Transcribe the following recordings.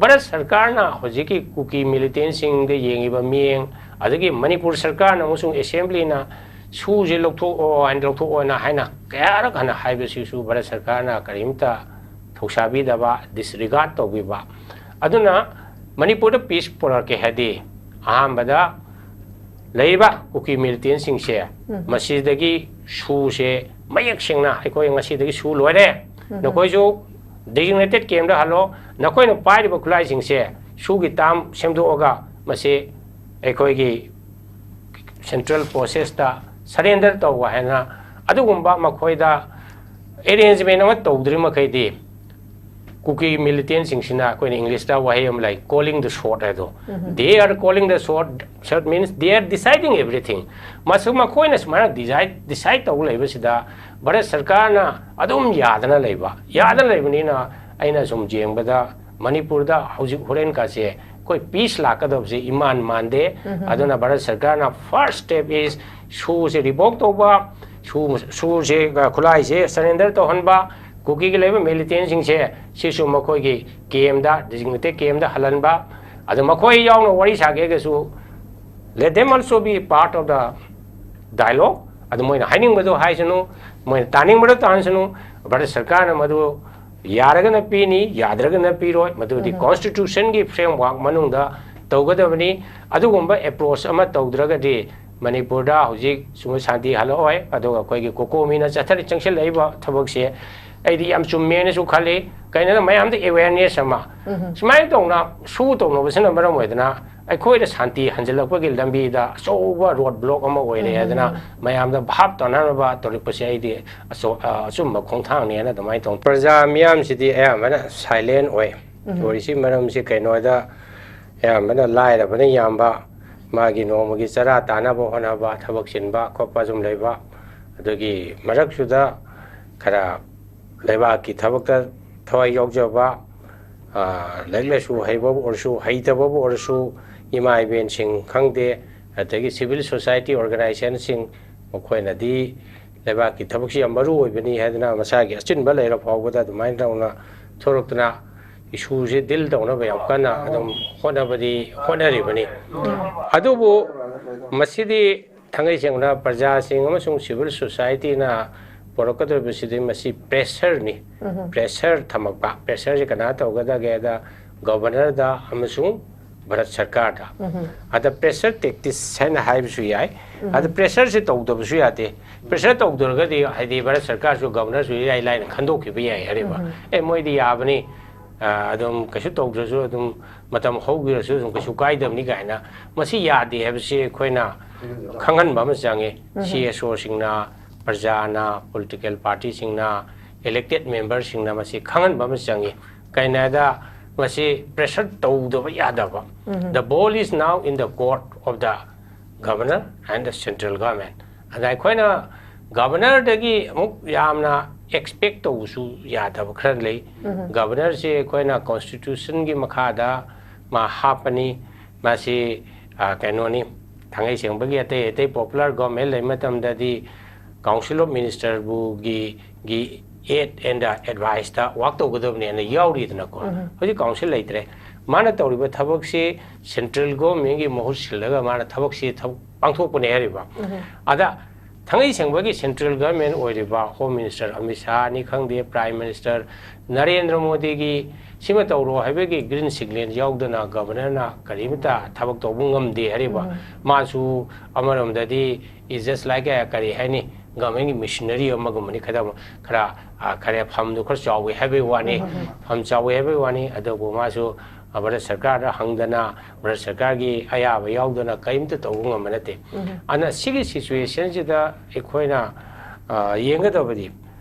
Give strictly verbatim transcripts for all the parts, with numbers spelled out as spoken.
ꯚꯥꯔꯠ ꯁꯔꯀꯥꯔꯅ ꯍꯧꯖꯤꯛꯀꯤ ꯀꯨꯀꯤ ꯃꯤꯂꯤꯇꯦꯟꯁꯤꯡꯗ ꯌꯦꯡꯉꯤꯕ ꯃꯤꯠꯌꯦꯡ, ꯑꯗꯒꯤ ꯃꯅꯤꯄꯨꯔ ꯁꯔꯀꯥꯔꯅ ꯑꯃꯁꯨꯡ ꯑꯦꯁꯦꯝꯕ꯭ꯂꯤꯅ ꯁꯨꯁꯦ ꯂꯧꯊꯣꯛꯑꯣ ꯍꯥꯏꯅ, ꯂꯧꯊꯣꯛꯑꯣꯅ ꯍꯥꯏꯅ ꯀꯌꯥꯔꯛ ꯍꯟꯅ ꯍꯥꯏꯕꯁꯤꯁꯨ ꯚꯥꯔꯠ ꯁꯔꯀꯥꯔꯅ ꯀꯔꯤꯝꯇ ꯊꯧꯁꯥꯕꯤꯗꯕ, ꯗꯤꯁꯔꯤꯒꯥꯔꯗ ꯇꯧꯕꯤꯕ꯫ ꯑꯗꯨꯅ ꯃꯅꯤꯄꯨꯔꯗ ꯄꯤꯁ ꯄꯨꯔꯛꯀꯦ ꯍꯥꯏꯗꯤ ꯑꯍꯥꯟꯕꯗ ꯂꯩꯔꯤꯕ ꯀꯨꯀꯤ ꯃꯤꯂꯤꯇꯦꯟꯁꯤꯡꯁꯦ, ꯎꯝ꯫ ꯃꯁꯤꯗꯒꯤ ꯁꯨꯁꯦ ꯃꯌꯦꯛ ꯁꯦꯡꯅ ꯑꯩꯈꯣꯏ ꯉꯁꯤꯗꯒꯤ ꯁꯨ ꯂꯣꯏꯔꯦ, ꯎꯝ꯫ ꯅꯈꯣꯏꯁꯨ ꯗꯤꯖꯤꯒꯅꯦꯇꯦꯠ ꯀꯦꯝꯗ ꯍꯜꯂꯣ, ꯅꯈꯣꯏꯅ ꯄꯥꯏꯔꯤꯕ ꯈꯨꯠꯂꯥꯏꯁꯤꯡꯁꯦ ꯁꯨꯒꯤ ꯇꯥꯝ ꯁꯦꯝꯗꯣꯛꯑꯒ ꯃꯁꯤ ꯑꯩꯈꯣꯏꯒꯤ ꯁꯦꯟꯇ꯭ꯔꯦꯜ ꯐꯣꯔꯁꯦꯁꯇ ꯁꯔꯦꯟꯗꯔ ꯇꯧꯕ ꯍꯥꯏꯅ ꯑꯗꯨꯒꯨꯝꯕ ꯃꯈꯣꯏꯗ ꯑꯦꯔꯦꯟꯖꯃꯦꯟ ꯑꯃ ꯇꯧꯗ꯭ꯔꯤ ꯃꯈꯩꯗꯤ ꯀꯨꯀꯤ ꯃꯤꯂꯤꯇꯦꯟꯁꯤꯡꯁꯤꯅ, ꯑꯩꯈꯣꯏꯅ ꯏꯪꯂꯤꯁꯇ ꯋꯥꯍꯩ ꯑꯃ ꯂꯩ, calling the shot ꯍꯥꯏꯗꯣ, ꯎꯝ꯫ They are calling the shot, shot means they are deciding everything. ꯃꯁꯤ ꯃꯈꯣꯏꯅ ꯁꯨꯃꯥꯏꯅ ꯗꯤꯁꯥꯏꯠ ꯗꯤꯁꯥꯏꯠ ꯇꯧ ꯂꯩꯕꯁꯤꯗ ꯚꯥꯔꯠ ꯁꯔꯀꯥꯔꯅ ꯑꯗꯨꯝ ꯌꯥꯗꯅ ꯂꯩꯕ, ꯌꯥꯗꯅ ꯂꯩꯕꯅꯤꯅ ꯑꯩꯅ ꯁꯨꯝ ꯌꯦꯡꯕꯗ ꯃꯅꯤꯄꯨꯔꯗ ꯍꯧꯖꯤꯛ ꯍꯣꯔꯦꯟꯀꯥꯁꯦ ꯑꯩꯈꯣꯏ ꯄꯤꯁ ꯂꯥꯛꯀꯗꯕꯁꯦ ꯏꯃꯥꯟ ꯃꯥꯟꯗꯦ꯫ ꯎꯝ꯫ ꯑꯗꯨꯅ ꯚꯥꯔꯠ ꯁꯔꯀꯥꯔꯅ ꯐꯥꯔꯁ ꯁ꯭ꯇꯦꯞ ꯏꯁ ꯁꯨꯁꯦ ꯔꯤꯚꯣꯛ ꯇꯧꯕ, ꯁꯨ ꯁꯨꯁꯦ, ꯑ, ꯈꯨꯠꯂꯥꯏꯁꯦ ꯁꯔꯦꯟꯗꯔ ꯇꯧꯍꯟꯕ, ꯀꯨꯀꯤꯒꯤ ꯂꯩꯕ ꯃꯤꯂꯤꯇꯦꯟꯁꯤꯡꯁꯦ ꯁꯤꯁꯨ ꯃꯈꯣꯏꯒꯤ ꯀꯦꯝꯗ, ꯗꯤꯖꯤꯒꯅꯦꯇꯦꯠ ꯀꯦꯝꯗ ꯍꯜꯍꯟꯕ꯫ ꯑꯗꯣ ꯃꯈꯣꯏ ꯌꯥꯎꯅ ꯋꯥꯔꯤ ꯁꯥꯒꯦꯒꯁꯨ, let them also be part of the dialogue. ꯑꯗꯨ ꯃꯣꯏꯅ ꯍꯥꯏꯅꯤꯡꯕꯗꯣ ꯍꯥꯏꯁꯅꯨ, ꯃꯣꯏꯅ ꯇꯥꯅꯤꯡꯕꯗꯣ ꯇꯥꯍꯟꯁꯅꯨ꯫ ꯚꯥꯔꯠ ꯁꯔꯀꯥꯔꯅ ꯃꯗꯨ ꯌꯥꯔꯒꯅ ꯄꯤꯅꯤ, ꯌꯥꯗ꯭ꯔꯒꯅ ꯄꯤꯔꯣꯏ꯫ ꯃꯗꯨꯗꯤ ꯎꯝ꯫ ꯀꯣꯟꯁꯇꯤꯇ꯭ꯌꯨꯁꯟꯒꯤ ꯐ꯭ꯔꯦꯝꯋꯥꯔꯛ ꯃꯅꯨꯡꯗ ꯇꯧꯒꯗꯕꯅꯤ꯫ ꯑꯗꯨꯒꯨꯝꯕ ꯑꯦꯄ꯭ꯔꯣꯆ ꯑꯃ ꯇꯧꯗ꯭ꯔꯒꯗꯤ ꯃꯅꯤꯄꯨꯔꯗ ꯍꯧꯖꯤꯛ ꯁꯨꯝ ꯁꯥꯟꯇꯤ ꯍꯜꯂꯛꯑꯣꯏ꯫ ꯑꯗꯨꯒ ꯑꯩꯈꯣꯏꯒꯤ ꯀꯣꯀꯣꯃꯤꯅ ꯆꯠꯊꯔꯤ, ꯆꯪꯁꯤꯜꯂꯛꯏꯕ ꯊꯕꯛꯁꯦ ꯑꯩꯗꯤ ꯌꯥꯝ ꯆꯨꯝꯃꯦꯅꯁꯨ ꯈꯜꯂꯤ꯫ ꯀꯩꯅꯣꯗ ꯃꯌꯥꯝꯗ ꯑꯦꯋꯦꯔꯅꯦꯁ ꯑꯃ, ꯎꯝ꯫ ꯁꯨꯃꯥꯏꯅ ꯇꯧꯅ ꯁꯨ ꯇꯧꯅꯕꯁꯤꯅ ꯃꯔꯝ ꯑꯣꯏꯗꯅ ꯑꯩꯈꯣꯏꯗ ꯁꯥꯟꯇꯤ ꯍꯟꯖꯤꯜꯂꯛꯄꯒꯤ ꯂꯝꯕꯤꯗ ꯑꯆꯧꯕ ꯔꯣꯗ ꯕ꯭ꯂꯣꯛ ꯑꯃ ꯑꯣꯏꯔꯦ ꯎꯝ꯫ ꯍꯥꯏꯗꯅ ꯃꯌꯥꯝꯗ ꯚꯥꯞ ꯇꯥꯅꯅꯕ ꯇꯧꯔꯛꯄꯁꯦ ꯑꯩꯗꯤ ꯑꯆꯧ-, ꯑ, ꯑꯆꯨꯝꯕ ꯈꯣꯡꯊꯥꯡꯅꯦꯅ ꯑꯗꯨꯃꯥꯏꯅ ꯇꯧ-, ꯄ꯭ꯔꯖꯥ ꯃꯤꯌꯥꯝꯁꯤꯗꯤ ꯑꯌꯥꯝꯕꯅ ꯁꯥꯏꯂꯦꯟ ꯑꯣꯏ꯫ ꯎꯝ꯫ ꯑꯣꯏꯔꯤꯁꯤ ꯃꯔꯝꯁꯤ ꯀꯩꯅꯣꯗ ꯑꯌꯥꯝꯕꯅ ꯂꯥꯏꯔꯕꯅ ꯌꯥꯝꯕ, ꯃꯥꯒꯤ ꯅꯣꯡꯃꯒꯤ ꯆꯔꯥ ꯇꯥꯅꯕ ꯍꯣꯠꯅꯕ, ꯊꯕꯛ ꯆꯤꯟꯕ ꯈꯣꯠꯄ ꯁꯨꯝ ꯂꯩꯕ, ꯑꯗꯨꯒꯤ ꯃꯔꯛꯁꯤꯗ ꯈꯔ ꯂꯩꯕꯥꯛꯀꯤ ꯊꯕꯛꯇ ꯊꯋꯥꯏ ꯌꯥꯎꯖꯕ, ꯑ, ꯂꯥꯏꯔꯤꯛ ꯂꯥꯏꯁꯨ ꯍꯩꯕꯕꯨ ꯑꯣꯏꯔꯁꯨ, ꯍꯩꯇꯕꯕꯨ ꯑꯣꯏꯔꯁꯨ, ꯏꯃꯥ ꯏꯕꯦꯟꯁꯤꯡ ꯈꯪꯗꯦ, ꯑꯗꯒꯤ ꯁꯤꯚꯤꯜ ꯁꯣꯁꯥꯏꯇꯤ ꯑꯣꯔꯒꯅꯥꯏꯖꯦꯁꯟꯁꯤꯡ, ꯃꯈꯣꯏꯅꯗꯤ ꯂꯩꯕꯥꯛꯀꯤ ꯊꯕꯛꯁꯤ ꯌꯥꯝ ꯃꯔꯨ ꯑꯣꯏꯕꯅꯤ ꯍꯥꯏꯗꯅ ꯃꯁꯥꯒꯤ ꯑꯆꯤꯟꯕ ꯂꯩꯔ ꯐꯥꯎꯕꯗ ꯑꯗꯨꯃꯥꯏꯅ ꯇꯧꯅ ꯊꯣꯔꯛꯇꯅ ꯏꯁꯨꯁꯦ ꯗꯤꯜ ꯇꯧꯅꯕ ꯌꯥꯝ ꯀꯟꯅ ꯑꯗꯨꯝ ꯍꯣꯠꯅꯕꯗꯤ ꯍꯣꯠꯅꯔꯤꯕꯅꯤ꯫ ꯑꯗꯨꯕꯨ ꯃꯁꯤꯗꯤ ꯊꯥꯡꯒꯩ ꯁꯦꯡꯅ ꯄ꯭ꯔꯖꯥꯁꯤꯡ ꯑꯃꯁꯨꯡ ꯁꯤꯚꯤꯜ ꯁꯣꯁꯥꯏꯇꯤꯅ ꯄꯨꯔꯛꯀꯗꯧꯔꯤꯕꯁꯤꯗꯤ ꯃꯁꯤ ꯄ꯭ꯔꯦꯁꯔꯅꯤ꯫ ꯄ꯭ꯔꯦꯁꯔ ꯊꯝꯃꯛꯄ, ꯄ꯭ꯔꯦꯁꯔꯁꯤ ꯀꯅꯥ ꯇꯧꯒꯗꯒꯦꯗ ꯒꯣꯕꯔꯅꯔꯗ ꯑꯃꯁꯨꯡ ꯚꯥꯔꯠ ꯁꯔꯀꯥꯔꯗ꯫ ꯑꯗ ꯄ꯭ꯔꯦꯁꯔ ꯇꯦꯛꯇꯤꯛꯁ ꯍꯥꯏꯅ ꯍꯥꯏꯕꯁꯨ ꯌꯥꯏ꯫ ꯑꯗ ꯄ꯭ꯔꯦꯁꯔꯁꯤ ꯇꯧꯗꯕꯁꯨ ꯌꯥꯗꯦ꯫ ꯄ꯭ꯔꯦꯁꯔ ꯇꯧꯗ꯭ꯔꯒꯗꯤ ꯍꯥꯏꯗꯤ ꯚꯥꯔꯠ ꯁꯔꯀꯥꯔꯁꯨ ꯒꯣꯕꯔꯅꯔꯁꯨ ꯏꯔꯥꯏ ꯂꯥꯏꯅ ꯈꯟꯗꯣꯛꯈꯤꯕ ꯌꯥꯏ ꯍꯥꯏꯔꯤꯕ꯫ ꯑꯦ, ꯃꯣꯏꯗꯤ ꯌꯥꯕꯅꯤ, ꯑ, ꯑꯗꯨꯝ ꯀꯩꯁꯨ ꯇꯧꯗ꯭ꯔꯁꯨ ꯑꯗꯨꯝ ꯃꯇꯝ ꯍꯧꯈꯤꯔꯁꯨ ꯑꯗꯨꯝ ꯀꯩꯁꯨ ꯀꯥꯏꯗꯕꯅꯤ ꯀꯥꯏꯅ꯫ ꯃꯁꯤ ꯌꯥꯗꯦ ꯍꯥꯏꯕꯁꯤ ꯑꯩꯈꯣꯏꯅ ꯈꯪꯍꯟꯕ ꯑꯃ ꯆꯪꯉꯤ꯫ ꯁꯤ ꯑꯦꯁ ꯑꯣꯁꯤꯡꯅ, ꯄ꯭ꯔꯖꯥꯅ, ꯄꯣꯂꯤꯇꯤꯀꯦꯜ ꯄꯥꯔꯇꯤꯁꯤꯡꯅ, ꯏꯂꯦꯛꯇꯦꯠ ꯃꯦꯝꯕꯔꯁꯤꯡꯅ ꯃꯁꯤ ꯈꯪꯍꯟꯕ ꯑꯃ ꯆꯪꯉꯤ꯫ ꯀꯩꯅꯣ ꯍꯥꯏꯗ ꯃꯁꯤ ꯄ꯭ꯔꯦꯁꯔ ꯇꯧꯗꯕ ꯌꯥꯗꯕ꯫ The ball is now in the court of the governor and the central government꯫ ꯑꯗ ꯑꯩꯈꯣꯏꯅ ꯒꯕꯔꯅꯔꯗꯒꯤ ꯑꯃꯨꯛ ꯌꯥꯝꯅ ꯑꯦꯛꯁꯄꯦꯛ ꯇꯧꯕꯁꯨ ꯌꯥꯗꯕ ꯈꯔ ꯂꯩ꯫ ꯒꯕꯔꯅꯔꯁꯦ ꯑꯩꯈꯣꯏꯅ ꯀꯣꯟꯁꯇꯤꯇ꯭ꯌꯨꯁꯟꯒꯤ ꯃꯈꯥꯗ ꯃꯥ ꯍꯥꯞꯄꯅꯤ꯫ ꯃꯥꯁꯤ, ꯑ, ꯀꯩꯅꯣꯅꯤ, ꯊꯥꯡꯒꯩ ꯁꯦꯡꯕꯒꯤ ꯑꯇꯩ ꯑꯇꯩ ꯄꯣꯄꯨꯂꯔ ꯒꯣꯔꯃꯦꯟ ꯂꯩ ꯃꯇꯝꯗꯗꯤ ꯀꯥꯎꯟꯁꯤꯜ ꯑꯣꯐ ꯃꯤꯅꯤꯁꯇꯔꯕꯨꯒꯤ, ꯒꯤ aid and adviceꯇ ꯋꯥꯛ ꯇꯧꯒꯗꯕꯅꯦꯅ ꯌꯥꯎꯔꯤꯗꯅꯀꯣ꯫ ꯍꯧꯖꯤꯛ ꯀꯥꯎꯟꯁꯤꯜ ꯂꯩꯇ꯭ꯔꯦ꯫ ꯃꯥꯅ ꯇꯧꯔꯤꯕ ꯊꯕꯛꯁꯤ ꯁꯦꯟꯇ꯭ꯔꯦꯜ ꯒꯣꯔꯃꯦꯟꯒꯤ ꯃꯍꯨꯠ ꯁꯤꯜꯂꯒ ꯃꯥꯅ ꯊꯕꯛꯁꯤ ꯊꯕꯛ ꯄꯥꯡꯊꯣꯛꯄꯅꯦ ꯍꯥꯏꯔꯤꯕ꯫ ꯑꯗ ꯊꯥꯡꯒꯩ ꯁꯦꯡꯕꯒꯤ ꯁꯦꯟꯇ꯭ꯔꯦꯜ ꯒꯣꯔꯃꯦꯟ ꯑꯣꯏꯔꯤꯕ ꯍꯣꯝ ꯃꯤꯅꯤꯁꯇꯔ ꯑꯃꯤꯠ ꯁꯥꯍꯅꯤ ꯈꯪꯗꯦ, ꯄ꯭ꯔꯥꯏꯝ ꯃꯤꯅꯤꯁꯇꯔ ꯅꯔꯦꯟꯗ꯭ꯔ ꯃꯣꯗꯤꯒꯤ ꯁꯤꯃ ꯇꯧꯔꯣ ꯍꯥꯏꯕꯒꯤ ꯒ꯭ꯔꯤꯟ ꯁꯤꯒꯅꯦꯜ ꯌꯥꯎꯗꯅ ꯒꯕꯔꯅꯔꯅ ꯀꯔꯤꯃꯇ ꯊꯕꯛ ꯇꯧꯕ ꯉꯝꯗꯦ ꯍꯥꯏꯔꯤꯕ꯫ ꯃꯥꯁꯨ ꯑꯃꯔꯣꯝꯗꯗꯤ is just like a, ꯀꯔꯤ ꯍꯥꯏꯅꯤ, ꯒꯚꯔꯟꯃꯦꯟꯒꯤ ꯃꯤꯁꯅꯔꯤ ꯑꯃꯒꯨꯝꯕꯅꯤ꯫ ꯈꯔ, ꯈꯔ, ꯑ, ꯈꯔ ꯐꯝꯗꯨ ꯈꯔ ꯆꯥꯎꯋꯤ ꯍꯥꯏꯕꯒꯤ ꯋꯥꯅꯤ, ꯐꯝ ꯆꯥꯎꯋꯤ ꯍꯥꯏꯕꯒꯤ ꯋꯥꯅꯤ꯫ ꯑꯗꯨꯕꯨ ꯃꯥꯁꯨ, ꯑ, ꯚꯥꯔꯠ ꯁꯔꯀꯥꯔꯗ ꯍꯪꯗꯅ, ꯚꯥꯔꯠ ꯁꯔꯀꯥꯔꯒꯤ ꯑꯌꯥꯕ ꯌꯥꯎꯗꯅ ꯀꯔꯤꯝꯇ ꯇꯧꯕ ꯉꯝꯕ ꯅꯠꯇꯦ꯫ ꯑꯗꯨꯅ ꯁꯤꯒꯤ ꯁꯤꯆꯨꯋꯦꯁꯟꯁꯤꯗ ꯑꯩꯈꯣꯏꯅ, ꯑ, ꯌꯦꯡꯒꯗꯕꯗꯤ,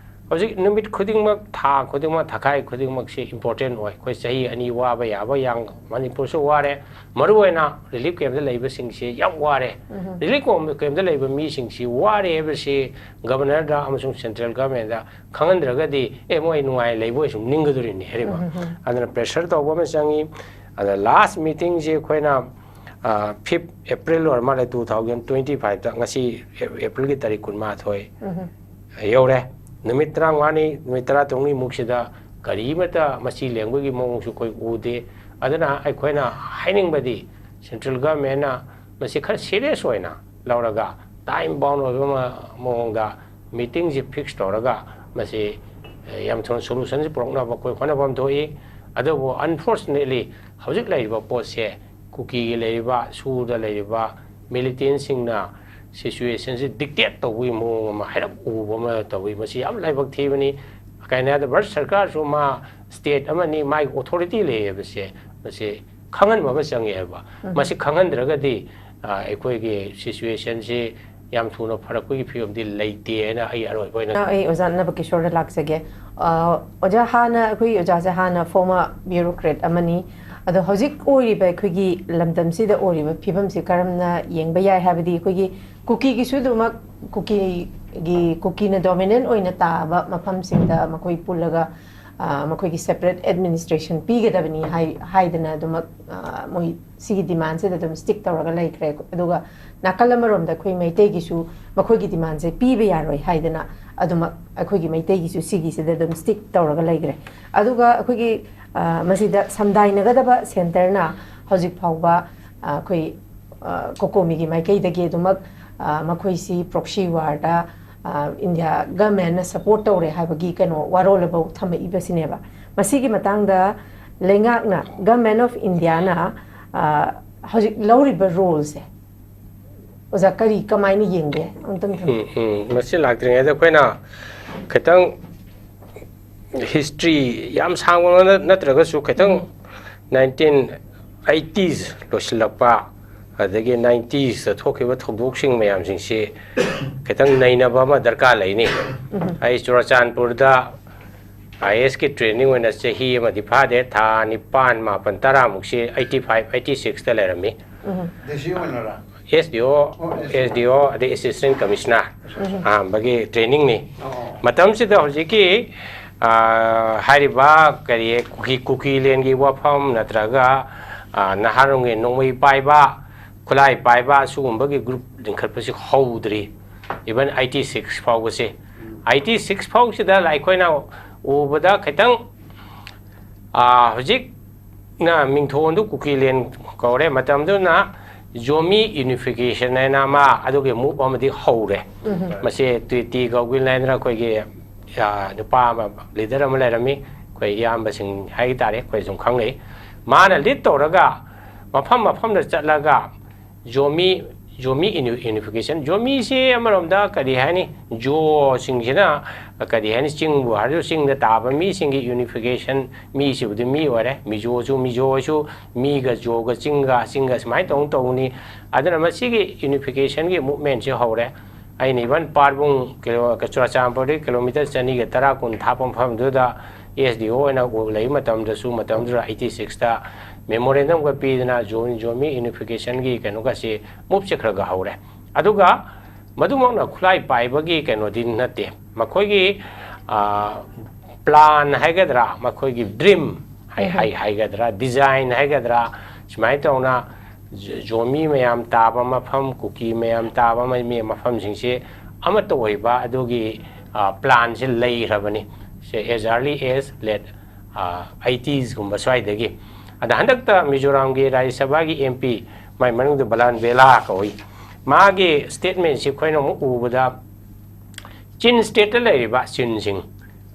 ꯍꯧꯖꯤꯛ ꯅꯨꯃꯤꯠ ꯈꯨꯗꯤꯡꯃꯛ, ꯊꯥ ꯈꯨꯗꯤꯡꯃꯛ, ꯊꯥꯈꯥꯏ ꯈꯨꯗꯤꯡꯃꯛꯁꯤ ꯏꯝꯄꯣꯔꯇꯦꯟ ꯑꯣꯏ꯫ ꯑꯩꯈꯣꯏ ꯆꯍꯤ ꯑꯅꯤ ꯋꯥꯕ ꯌꯥꯕ ꯌꯥꯝ, ꯃꯅꯤꯄꯨꯔꯁꯨ ꯋꯥꯔꯦ, ꯃꯔꯨꯑꯣꯏꯅ ꯔꯤꯂꯤꯐ ꯀꯦꯝꯞꯇ ꯂꯩꯕꯁꯤꯡꯁꯤ ꯌꯥꯝ ꯋꯥꯔꯦ꯫ ꯔꯤꯂꯤꯐ ꯀꯦꯝꯞꯇ ꯂꯩꯕ ꯃꯤꯁꯤꯡꯁꯤ ꯋꯥꯔꯦ ꯍꯥꯏꯕꯁꯤ ꯒꯕꯔꯅꯔꯗ ꯑꯃꯁꯨꯡ ꯁꯦꯟꯇ꯭ꯔꯦꯜ ꯒꯚꯔꯟꯃꯦꯟꯗ ꯈꯪꯍꯟꯗ꯭ꯔꯒꯗꯤ, ꯑꯦ, ꯃꯣꯏ ꯅꯨꯡꯉꯥꯏ ꯂꯩꯕ ꯑꯣꯏ ꯁꯨꯝ ꯅꯤꯡꯒꯗꯣꯔꯤꯅꯤ ꯍꯥꯏꯔꯤꯕ꯫ ꯑꯗꯨꯅ ꯄ꯭ꯔꯦꯁꯔ ꯇꯧꯕ ꯑꯃ ꯆꯪꯉꯤ꯫ ꯑꯗ ꯂꯥꯁ ꯃꯤꯇꯤꯡꯁꯤ ꯑꯩꯈꯣꯏꯅ, ꯑ, ꯐꯤꯐ ꯑꯦꯄ꯭ꯔꯤꯜ ꯑꯣꯏꯔ ꯃꯥꯜꯂꯦ, ꯇꯨ ꯊꯥꯎꯖꯟ ꯇ꯭ꯋꯦꯟꯇꯤ ꯐꯥꯏꯚꯇ, ꯉꯁꯤ ꯑꯦ-, ꯑꯦꯄ꯭ꯔꯤꯜꯒꯤ ꯇꯥꯔꯤꯛ ꯀꯨꯟꯃꯥꯊꯣꯏ ꯌꯧꯔꯦ꯫ ꯅꯨꯃꯤꯠ ꯇꯔꯥꯃꯉꯥꯅꯤ, ꯅꯨꯃꯤꯠ ꯇꯔꯥꯇꯔꯨꯛꯅꯤꯃꯨꯛꯁꯤꯗ ꯀꯔꯤꯃꯠꯇ ꯃꯁꯤ ꯂꯦꯡꯕꯒꯤ ꯃꯑꯣꯡꯁꯨ ꯑꯩꯈꯣꯏ ꯎꯗꯦ꯫ ꯑꯗꯨꯅ ꯑꯩꯈꯣꯏꯅ ꯍꯥꯏꯅꯤꯡꯕꯗꯤ, ꯁꯦꯟꯇ꯭ꯔꯦꯜ ꯒꯚꯔꯟꯃꯦꯟꯅ ꯃꯁꯤ ꯈꯔ ꯁꯤꯔꯤꯌꯁ ꯑꯣꯏꯅ ꯂꯧꯔꯒ, ꯇꯥꯏꯝ ꯕꯥꯎꯟ ꯑꯣꯏꯕ ꯃ-, ꯃꯑꯣꯡꯗ ꯃꯤꯇꯤꯡꯁꯤ ꯐꯤꯛꯁ ꯇꯧꯔꯒ ꯃꯁꯤ, ꯑꯦ, ꯌꯥꯝ ꯊꯨꯅ ꯁꯣꯂꯨꯁꯟꯁꯤ ꯄꯨꯔꯛꯅꯕ ꯑꯩꯈꯣꯏ ꯍꯣꯠꯅꯐꯝ ꯊꯣꯛꯏ꯫ ꯑꯗꯨꯕꯨ ꯑꯟꯐꯣꯔꯆꯨꯅꯦꯠꯂꯤ ꯍꯧꯖꯤꯛ ꯂꯩꯔꯤꯕ ꯄꯣꯠꯁꯦ ꯀꯨꯀꯤꯒꯤ ꯂꯩꯔꯤꯕ, ꯁꯨꯔꯗ ꯂꯩꯔꯤꯕ ꯃꯤꯂꯤꯇꯦꯟꯁꯤꯡꯅ ꯁꯤꯆꯨꯋꯦꯁꯟꯁꯤ ꯗꯤꯛꯇꯦꯠ ꯇꯧꯕꯒꯤ ꯃꯑꯣꯡ ꯑꯃ ꯍꯥꯏꯔꯞ ꯎꯕ ꯑꯃ ꯇꯧꯏ꯫ ꯃꯁꯤ ꯌꯥꯝ ꯂꯥꯏꯕꯛ ꯊꯤꯕꯅꯤ꯫ ꯀꯩꯅꯣ ꯍꯥꯏꯕꯗ ꯚꯥꯔꯠ ꯁꯔꯀꯥꯔꯁꯨ ꯃꯥ ꯁ꯭ꯇꯦꯠ ꯑꯃꯅꯤ, ꯃꯥꯒꯤ ꯑꯣꯊꯣꯔꯤꯇꯤ ꯂꯩ ꯍꯥꯏꯕꯁꯦ ꯃꯁꯤ ꯈꯪꯍꯟꯕ ꯑꯃ ꯆꯪꯉꯦ ꯍꯥꯏꯕ꯫ ꯎꯝ꯫ ꯃꯁꯤ ꯈꯪꯍꯟꯗ꯭ꯔꯒꯗꯤ, ꯑ, ꯑꯩꯈꯣꯏꯒꯤ ꯁꯤꯆꯨꯋꯦꯁꯟꯁꯤ ꯌꯥꯝ ꯊꯨꯅ ꯐꯔꯛꯄꯒꯤ ꯐꯤꯕꯝꯗꯤ ꯂꯩꯇꯦ ꯍꯥꯏꯅ ꯑꯩ ꯑꯔꯣꯏꯕ ꯑꯣꯏꯅ ꯑꯩ ꯑꯣꯖꯥ ꯅꯕꯀꯤꯁꯣꯔꯗ ꯂꯥꯛꯆꯒꯦ꯫ ꯑ, ꯑꯣꯖꯥ, ꯍꯥꯟꯅ ꯑꯩꯈꯣꯏ ꯑꯣꯖꯥꯁꯦ ꯍꯥꯟꯅ ꯐꯣꯔꯃꯔ ꯕ꯭ꯌꯨꯔꯣꯀ꯭ꯔꯦꯠ ꯑꯃꯅꯤ꯫ ꯑꯗꯣ ꯍꯧꯖꯤꯛ ꯑꯣꯏꯔꯤꯕ ꯑꯩꯈꯣꯏꯒꯤ ꯂꯝꯗꯝꯁꯤꯗ ꯑꯣꯏꯔꯤꯕ ꯐꯤꯕꯝꯁꯤ ꯀꯔꯝꯅ ꯌꯦꯡꯕ ꯌꯥꯏ? ꯍꯥꯏꯕꯗꯤ ꯑꯩꯈꯣꯏꯒꯤ ꯀꯨꯀꯤꯒꯤꯁꯨ ꯑꯗꯨꯃꯛ ꯀꯨꯀꯤꯒꯤ, ꯀꯨꯀꯤꯅ ꯗꯣꯃꯤꯅꯦꯟ ꯑꯣꯏꯅ ꯇꯥꯕ ꯃꯐꯝꯁꯤꯡꯗ ꯃꯈꯣꯏ ꯄꯨꯜꯂꯒ, ꯑ, ꯃꯈꯣꯏꯒꯤ ꯁꯦꯄꯔꯦꯠ ꯑꯦꯗꯃꯤꯅꯤꯁꯇ꯭ꯔꯦꯁꯟ ꯄꯤꯒꯗꯕꯅꯤ ꯍꯥꯏ-, ꯍꯥꯏꯗꯅ ꯑꯗꯨꯃꯛ, ꯑ, ꯃꯣꯏ ꯁꯤꯒꯤ ꯗꯤꯃꯥꯟꯁꯤꯗ ꯑꯗꯨꯝ ꯁ꯭ꯇꯤꯛ ꯇꯧꯔꯒ ꯂꯩꯈ꯭ꯔꯦ꯫ ꯑꯗꯨꯒ ꯅꯥꯀꯜ ꯑꯃꯔꯣꯝꯗ ꯑꯩꯈꯣꯏ ꯃꯩꯇꯩꯒꯤꯁꯨ ꯃꯈꯣꯏꯒꯤ ꯗꯤꯃꯥꯟꯁꯦ ꯄꯤꯕ ꯌꯥꯔꯣꯏ ꯍꯥꯏꯗꯅ ꯑꯗꯨꯃꯛ ꯑꯩꯈꯣꯏꯒꯤ ꯃꯩꯇꯩꯒꯤꯁꯨ ꯁꯤꯒꯤꯁꯤꯗ ꯑꯗꯨꯝ ꯁ꯭ꯇꯤꯛ ꯇꯧꯔꯒ ꯂꯩꯈ꯭ꯔꯦ꯫ ꯑꯗꯨꯒ ꯑꯩꯈꯣꯏꯒꯤ, ꯑ, ꯃꯁꯤꯗ ꯁꯝꯗꯥꯏꯅꯒꯗꯕ ꯁꯦꯟꯇꯔꯅ ꯍꯧꯖꯤꯛ ꯐꯥꯎꯕ, ꯑ, ꯑꯩꯈꯣꯏ, ꯑ, ꯀꯣꯀꯣꯃꯤꯒꯤ ꯃꯥꯏꯀꯩꯗꯒꯤ ꯑꯗꯨꯃꯛ, ꯑ, ꯃꯈꯣꯏꯁꯤ ꯄ꯭ꯔꯣꯛꯁꯤ ꯋꯥꯔꯗ, ꯑ, ꯏꯟꯗꯤꯌꯥ ꯒꯃꯦꯟꯅ ꯁꯄꯣꯔꯠ ꯇꯧꯔꯦ ꯍꯥꯏꯕꯒꯤ ꯀꯩꯅꯣ ꯋꯥꯔꯣꯜ ꯑꯃ ꯊꯝꯃꯛꯏꯕꯁꯤꯅꯦꯕ꯫ ꯃꯁꯤꯒꯤ ꯃꯇꯥꯡꯗ ꯂꯩꯉꯥꯛꯅ, ꯒꯃꯦꯟ ꯑꯣꯐ ꯏꯟꯗꯤꯌꯥꯅ, ꯑ, ꯍꯧꯖꯤꯛ ꯂꯧꯔꯤꯕ ꯔꯣꯜꯁꯦ ꯑꯣꯖꯥ ꯀꯔꯤ, ꯀꯃꯥꯏꯅ ꯌꯦꯡꯒꯦ? ꯑꯝꯇꯪ ꯊꯝꯕꯤꯌꯨ꯫ ꯎꯝ, ꯎꯝ꯫ ꯃꯁꯤ ꯂꯥꯛꯇ꯭ꯔꯤꯉꯩꯗ ꯑꯩꯈꯣꯏꯅ ꯈꯤꯇꯪ ꯍꯤꯁꯇ꯭ꯔꯤ ꯌꯥꯝ ꯁꯥꯡꯕ ꯅꯠ-, ꯅꯠꯇ꯭ꯔꯒꯁꯨ ꯈꯤꯇꯪ ꯎꯝ꯫ ꯅꯥꯏꯟꯇꯤꯟ ꯑꯩꯠꯇꯤꯁ ꯂꯣꯏꯁꯤꯜꯂꯛꯄ, ꯑꯗꯒꯤ ꯅꯥꯏꯟꯇꯤꯁꯇ ꯊꯣꯛꯈꯤꯕ ꯊꯧꯗꯣꯛꯁꯤꯡ ꯃꯌꯥꯝꯁꯤꯡꯁꯤ ꯈꯤꯇꯪ ꯅꯩꯅꯕ ꯑꯃ ꯗꯔꯀꯥꯔ ꯂꯩꯅꯤ꯫ ꯎꯝ꯫ ꯑꯩ ꯆꯨꯔꯥꯆꯥꯟꯄꯨꯔꯗ ꯑꯥꯏ ꯑꯦꯁꯀꯤ ꯇ꯭ꯔꯦꯅꯤꯡ ꯑꯣꯏꯅ ꯆꯍꯤ ꯑꯃꯗꯤ ꯐꯥꯗꯦ, ꯊꯥ ꯅꯤꯄꯥꯟ, ꯃꯥꯄꯟ, ꯇꯔꯥꯃꯨꯛꯁꯤ ꯑꯩꯠꯇꯤ ꯐꯥꯏꯚ, ꯑꯩꯠꯇꯤ ꯁꯤꯛꯁꯇ ꯂꯩꯔꯝꯃꯤ꯫ ꯎꯝ꯫ ꯗꯤ ꯁꯤ ꯑꯣꯏꯅꯔꯥ? ꯑꯦꯁ ꯗꯤ ꯑꯣ, ꯑꯣ, ꯑꯦꯁ ꯗꯤ ꯑꯣ꯫ ꯑꯦꯁ ꯗꯤ ꯑꯣ, ꯑꯗꯩ ꯑꯦꯁꯤꯁꯇꯦꯟ ꯀꯃꯤꯁꯅꯔ ꯎꯝ꯫ ꯑꯍꯥꯟꯕꯒꯤ ꯇ꯭ꯔꯦꯅꯤꯡꯅꯤ꯫ ꯑꯣ꯫ ꯃꯇꯝꯁꯤꯗ ꯍꯧꯖꯤꯛꯀꯤ, ꯑ, ꯍꯥꯏꯔꯤꯕ ꯀꯔꯤ ꯀꯨꯀꯤ, ꯀꯨꯀꯤꯂꯦꯟꯒꯤ ꯋꯥꯐꯝ ꯅꯠꯇ꯭ꯔꯒ, ꯑ, ꯅꯍꯥꯔꯣꯜꯒꯤ ꯅꯣꯡꯃꯩ ꯄꯥꯏꯕ, ꯈꯨꯠꯂꯥꯏ ꯄꯥꯏꯕ, ꯑꯁꯤꯒꯨꯝꯕꯒꯤ ꯒ꯭ꯔꯨꯞ ꯂꯤꯡꯈꯠꯄꯁꯤ ꯍꯧꯗ꯭ꯔꯤ꯫ Even ꯑꯩꯠꯇꯤ ꯁꯤꯛꯁ ꯐꯥꯎꯕꯁꯦ꯫ ꯎꯝ꯫ ꯑꯩꯠꯇꯤ ꯁꯤꯛꯁ ꯐꯥꯎꯁꯤꯗ ꯑꯩꯈꯣꯏꯅ ꯎꯕꯗ ꯈꯤꯇꯪ ꯑꯥ, ꯍꯧꯖꯤꯛꯅ ꯃꯤꯡꯊꯣꯟꯗꯨ ꯀꯨꯀꯤꯂꯦꯟ ꯀꯧꯔꯦ꯫ ꯃꯇꯝꯗꯨꯅ ꯖꯣꯃꯤ ꯌꯨꯅꯤꯐꯤꯀꯦꯁꯟ ꯍꯥꯏꯅ ꯑꯃ ꯑꯗꯨꯒꯤ ꯃꯨꯞ ꯑꯃꯗꯤ ꯍꯧꯔꯦ꯫ ꯃꯁꯤ ꯇ꯭ꯋꯤꯇꯤ ꯒꯧꯒꯤꯜ ꯍꯥꯏꯗꯅ ꯑꯩꯈꯣꯏꯒꯤ, ꯑꯥ, ꯅꯨꯄꯥ ꯑꯃ, ꯂꯤꯗꯔ ꯑꯃ ꯂꯩꯔꯝꯃꯤ, ꯑꯩꯈꯣꯏ ꯏꯌꯥꯝꯕꯁꯤꯡ ꯍꯥꯏ ꯇꯥꯔꯦ, ꯑꯩꯈꯣꯏ ꯁꯨꯝ ꯈꯪꯅꯩ꯫ ꯃꯥꯅ ꯂꯤꯗ ꯇꯧꯔꯒ ꯃꯐꯝ ꯃꯐꯝꯗ ꯆꯠꯂꯒ ꯖꯣꯃꯤ, ꯖꯣꯃꯤ ꯌꯨꯅꯤꯐꯤꯀꯦꯁꯟ, ꯖꯣꯃꯤꯁꯤ ꯑꯃꯔꯣꯝꯗ ꯀꯔꯤ ꯍꯥꯏꯅꯤ, ꯖꯣꯁꯤꯡꯁꯤꯅ ꯀꯔꯤ ꯍꯥꯏꯅꯤ, ꯆꯤꯡꯕꯨ ꯍꯥꯏꯔꯁꯨ ꯆꯤꯡꯗ ꯇꯥꯕ ꯃꯤꯁꯤꯡꯒꯤ ꯌꯨꯅꯤꯐꯤꯀꯦꯁꯟ, ꯃꯤꯁꯤꯕꯨꯗꯤ ꯃꯤ ꯑꯣꯏꯔꯦ, ꯃꯤꯖꯣꯁꯨ, ꯃꯤꯖꯣꯁꯨ ꯃꯤꯒ ꯖꯣꯒ ꯆꯤꯡꯒ, ꯆꯤꯡꯒ ꯁꯨꯃꯥꯏꯅ ꯇꯧꯅ ꯇꯧꯕꯅꯤ꯫ ꯑꯗꯨꯅ ꯃꯁꯤꯒꯤ ꯌꯨꯅꯤꯐꯤꯀꯦꯁꯟꯒꯤ ꯃꯨꯞꯃꯦꯟꯁꯤ ꯍꯧꯔꯦ꯫ ꯑꯩꯅ ꯏꯚꯟ ꯄꯥꯔꯕꯨꯡ ꯀꯤꯂꯣ-, ꯆꯨꯔꯆꯥꯟꯄꯨꯔꯗꯒꯤ ꯀꯤꯂꯣꯃꯤꯇꯔ ꯆꯅꯤꯒ ꯇꯔꯥ ꯀꯨꯟ ꯊꯥꯞꯄ ꯃꯐꯝꯗꯨꯗ ꯑꯦꯁ ꯗꯤ ꯑꯣ ꯑꯣꯏꯅ ꯎ-, ꯂꯩꯕ ꯃꯇꯝꯗꯁꯨ, ꯃꯇꯝꯗꯨꯗ ꯑꯩꯠꯇꯤ ꯁꯤꯛꯁꯇ ꯃꯦꯃꯣꯔꯦꯟꯗꯝꯒ ꯄꯤꯗꯅ ꯖꯣ-, ꯖꯣꯃꯤ ꯌꯨꯅꯤꯐꯤꯀꯦꯁꯟꯒꯤ ꯀꯩꯅꯣꯒꯁꯤ ꯃꯨꯞꯁꯦ ꯈꯔ ꯈꯔ ꯍꯧꯔꯦ꯫ ꯑꯗꯨꯒ ꯃꯗꯨꯃꯛꯅ ꯈꯨꯠꯂꯥꯏ ꯄꯥꯏꯕꯒꯤ ꯀꯩꯅꯣꯗꯤ ꯅꯠꯇꯦ꯫ ꯃꯈꯣꯏꯒꯤ, ꯑ, ꯄ꯭ꯂꯥꯟ ꯍꯥꯏꯒꯗ꯭ꯔꯥ, ꯃꯈꯣꯏꯒꯤ ꯗ꯭ꯔꯤꯝ ꯍꯥꯏ-, ꯎꯝ꯫ ꯍꯥꯏ-, ꯍꯥꯏꯒꯗ꯭ꯔꯥ, ꯗꯤꯖꯥꯏꯟ ꯍꯥꯏꯒꯗ꯭ꯔꯥ, ꯁꯨꯃꯥꯏꯅ ꯇꯧꯅ ꯖ-, ꯖꯣꯃꯤ ꯃꯌꯥꯝ ꯇꯥꯕ ꯃꯐꯝ, ꯀꯨꯀꯤ ꯃꯌꯥꯝ ꯇꯥꯕ ꯃ-, ꯃꯤ-, ꯃꯐꯝꯁꯤꯡꯁꯤ ꯑꯃꯠꯇ ꯑꯣꯏꯕ ꯑꯗꯨꯒꯤ, ꯑ, ꯄ꯭ꯂꯥꯟꯁꯤ ꯂꯩꯈ꯭ꯔꯕꯅꯤ꯫ ꯁꯦ, as early as late, ꯑ, ꯑꯩꯠꯇꯤꯁꯀꯨꯝꯕ ꯁ꯭ꯋꯥꯏꯗꯒꯤ꯫ ꯑꯗ ꯍꯟꯗꯛꯇ ꯃꯤꯖꯣꯔꯥꯝꯒꯤ ꯔꯥꯖ꯭ꯌ ꯁꯚꯥꯒꯤ ꯑꯦꯝ ꯄꯤ, ꯃꯥꯏ ꯃꯃꯤꯡꯗꯨ ꯕꯂꯥꯟ ꯕꯦꯂꯥ ꯀꯧꯏ꯫ ꯃꯥꯒꯤ ꯁ꯭ꯇꯦꯠꯃꯦꯟꯁꯤ ꯑꯩꯈꯣꯏꯅ ꯑꯃꯨꯛ ꯎꯕꯗ ꯆꯤꯟ ꯁ꯭ꯇꯦꯠꯇ ꯂꯩꯔꯤꯕ ꯆꯤꯟꯁꯤꯡ,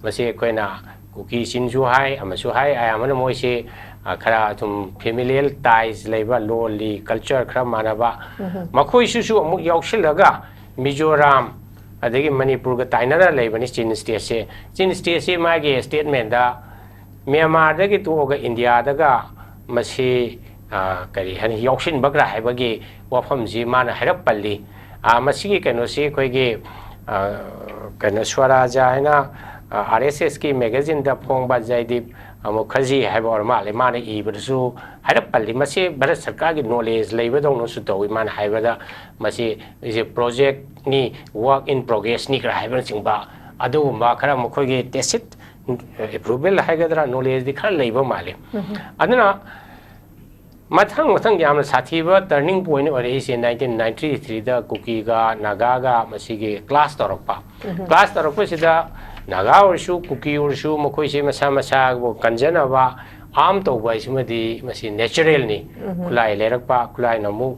ꯃꯁꯤ ꯑꯩꯈꯣꯏꯅ ꯀꯨꯀꯤ ꯆꯤꯟꯁꯨ ꯍꯥꯏ, ꯑꯃꯁꯨ ꯍꯥꯏ, ꯑꯌꯥꯝꯕꯅ ꯃꯣꯏꯁꯤ, ꯑ, ꯈꯔ ꯑꯗꯨꯝ ꯐꯦꯃꯤꯂꯤꯌꯦꯜ ꯇꯥꯏꯁ ꯂꯩꯕ, ꯂꯣꯟꯂꯤ ꯀꯜꯆꯔ ꯈꯔ ꯃꯥꯟꯅꯕ, ꯎꯝꯍꯨꯝ꯫ ꯃꯈꯣꯏꯁꯤꯁꯨ ꯑꯃꯨꯛ ꯌꯥꯎꯁꯤꯜꯂꯒ ꯃꯤꯖꯣꯔꯥꯝ ꯑꯗꯒꯤ ꯃꯅꯤꯄꯨꯔꯒ ꯇꯥꯏꯅꯔ ꯂꯩꯕꯅꯤ ꯆꯤꯟ ꯁ꯭ꯇꯦꯠꯁꯦ꯫ ꯆꯤꯟ ꯁ꯭ꯇꯦꯠꯁꯤ ꯃꯥꯒꯤ ꯁ꯭ꯇꯦꯠꯃꯦꯟꯗ ꯃ꯭ꯌꯥꯟꯃꯥꯔꯗꯒꯤ ꯇꯣꯛꯑꯒ ꯏꯟꯗꯤꯌꯥꯗꯒ ꯃꯁꯤ, ꯑ, ꯀꯔꯤ ꯍꯥꯏꯅꯤ, ꯌꯥꯎꯁꯤꯟꯕꯒ꯭ꯔꯥ ꯍꯥꯏꯕꯒꯤ ꯋꯥꯐꯝꯁꯤ ꯃꯥꯅ ꯍꯥꯏꯔꯞ ꯄꯜꯂꯤ꯫ ꯑ, ꯃꯁꯤꯒꯤ ꯀꯩꯅꯣꯁꯤ ꯑꯩꯈꯣꯏꯒꯤ, ꯑ, ꯀꯩꯅꯣ, ꯁ꯭ꯋꯔꯥꯖ ꯍꯥꯏꯅ, ꯑ, ꯑꯥꯔ ꯑꯦꯁ ꯑꯦꯁꯀꯤ ꯃꯦꯒꯥꯖꯤꯟꯗ ꯐꯣꯡꯕ ꯖꯌꯗꯤꯞ ꯃꯨꯈꯔꯖꯤ ꯍꯥꯏꯕ ꯑꯣꯏꯔ ꯃꯥꯜꯂꯦ, ꯃꯥꯅ ꯏꯕꯗꯁꯨ ꯍꯥꯏꯔꯞ ꯄꯜꯂꯤ꯫ ꯃꯁꯤ ꯚꯥꯔꯠ ꯁꯔꯀꯥꯔꯒꯤ ꯅꯣꯂꯦꯖ ꯂꯩꯕꯗꯧꯅꯁꯨ ꯇꯧꯏ꯫ ꯃꯥꯅ ꯍꯥꯏꯕꯗ ꯃꯁꯤ, ꯁꯤ ꯄ꯭ꯔꯣꯖꯦꯛꯅꯤ, ꯋꯥꯔꯛ ꯏꯟ ꯄ꯭ꯔꯣꯒ꯭ꯔꯦꯁꯅꯤ ꯈꯔ ꯍꯥꯏꯕꯅꯆꯤꯡꯕ ꯑꯗꯨꯒꯨꯝꯕ ꯈꯔ ꯃꯈꯣꯏꯒꯤ ꯇꯦꯁꯤꯠ ꯑꯦꯄ꯭ꯔꯨꯚꯦꯜ ꯍꯥꯏꯒꯗ꯭ꯔꯥ, ꯅꯣꯂꯦꯖꯇꯤ ꯈꯔ ꯂꯩꯕ ꯃꯥꯜꯂꯤ꯫ ꯎꯝꯍꯨꯝ꯫ ꯑꯗꯨꯅ ꯃꯊꯪ ꯃꯊꯪ ꯌꯥꯝꯅ ꯁꯥꯊꯤꯕ ꯇꯔꯅꯤꯡ ꯄꯣꯏꯟ ꯑꯣꯏꯔꯛꯏꯁꯦ ꯅꯥꯏꯟꯇꯤꯟ ꯅꯥꯏꯟꯇꯤ ꯊ꯭ꯔꯤꯗ ꯀꯨꯀꯤꯒ ꯅꯥꯒꯥꯒ ꯃꯁꯤꯒꯤ ꯀ꯭ꯂꯥꯁ ꯇꯧꯔꯛꯄ꯫ ꯎꯝꯍꯨꯝ꯫ ꯀ꯭ꯂꯥꯁ ꯇꯧꯔꯛꯄꯁꯤꯗ ꯅꯥꯒꯥ ꯑꯣꯏꯔꯁꯨ, ꯀꯨꯀꯤ ꯑꯣꯏꯔꯁꯨ, ꯃꯈꯣꯏꯁꯦ ꯃꯁꯥ ꯃꯁꯥꯕꯨ ꯀꯟꯖꯅꯕ ꯑꯥꯔꯝ ꯇꯧꯕ ꯍꯥꯏꯁꯤꯃꯗꯤ ꯃꯁꯤ ꯅꯦꯆꯔꯦꯜꯅꯤ꯫ ꯈꯨꯠꯂꯥꯏ ꯂꯩꯔꯛꯄ, ꯈꯨꯠꯂꯥꯏꯅ ꯑꯃꯨꯛ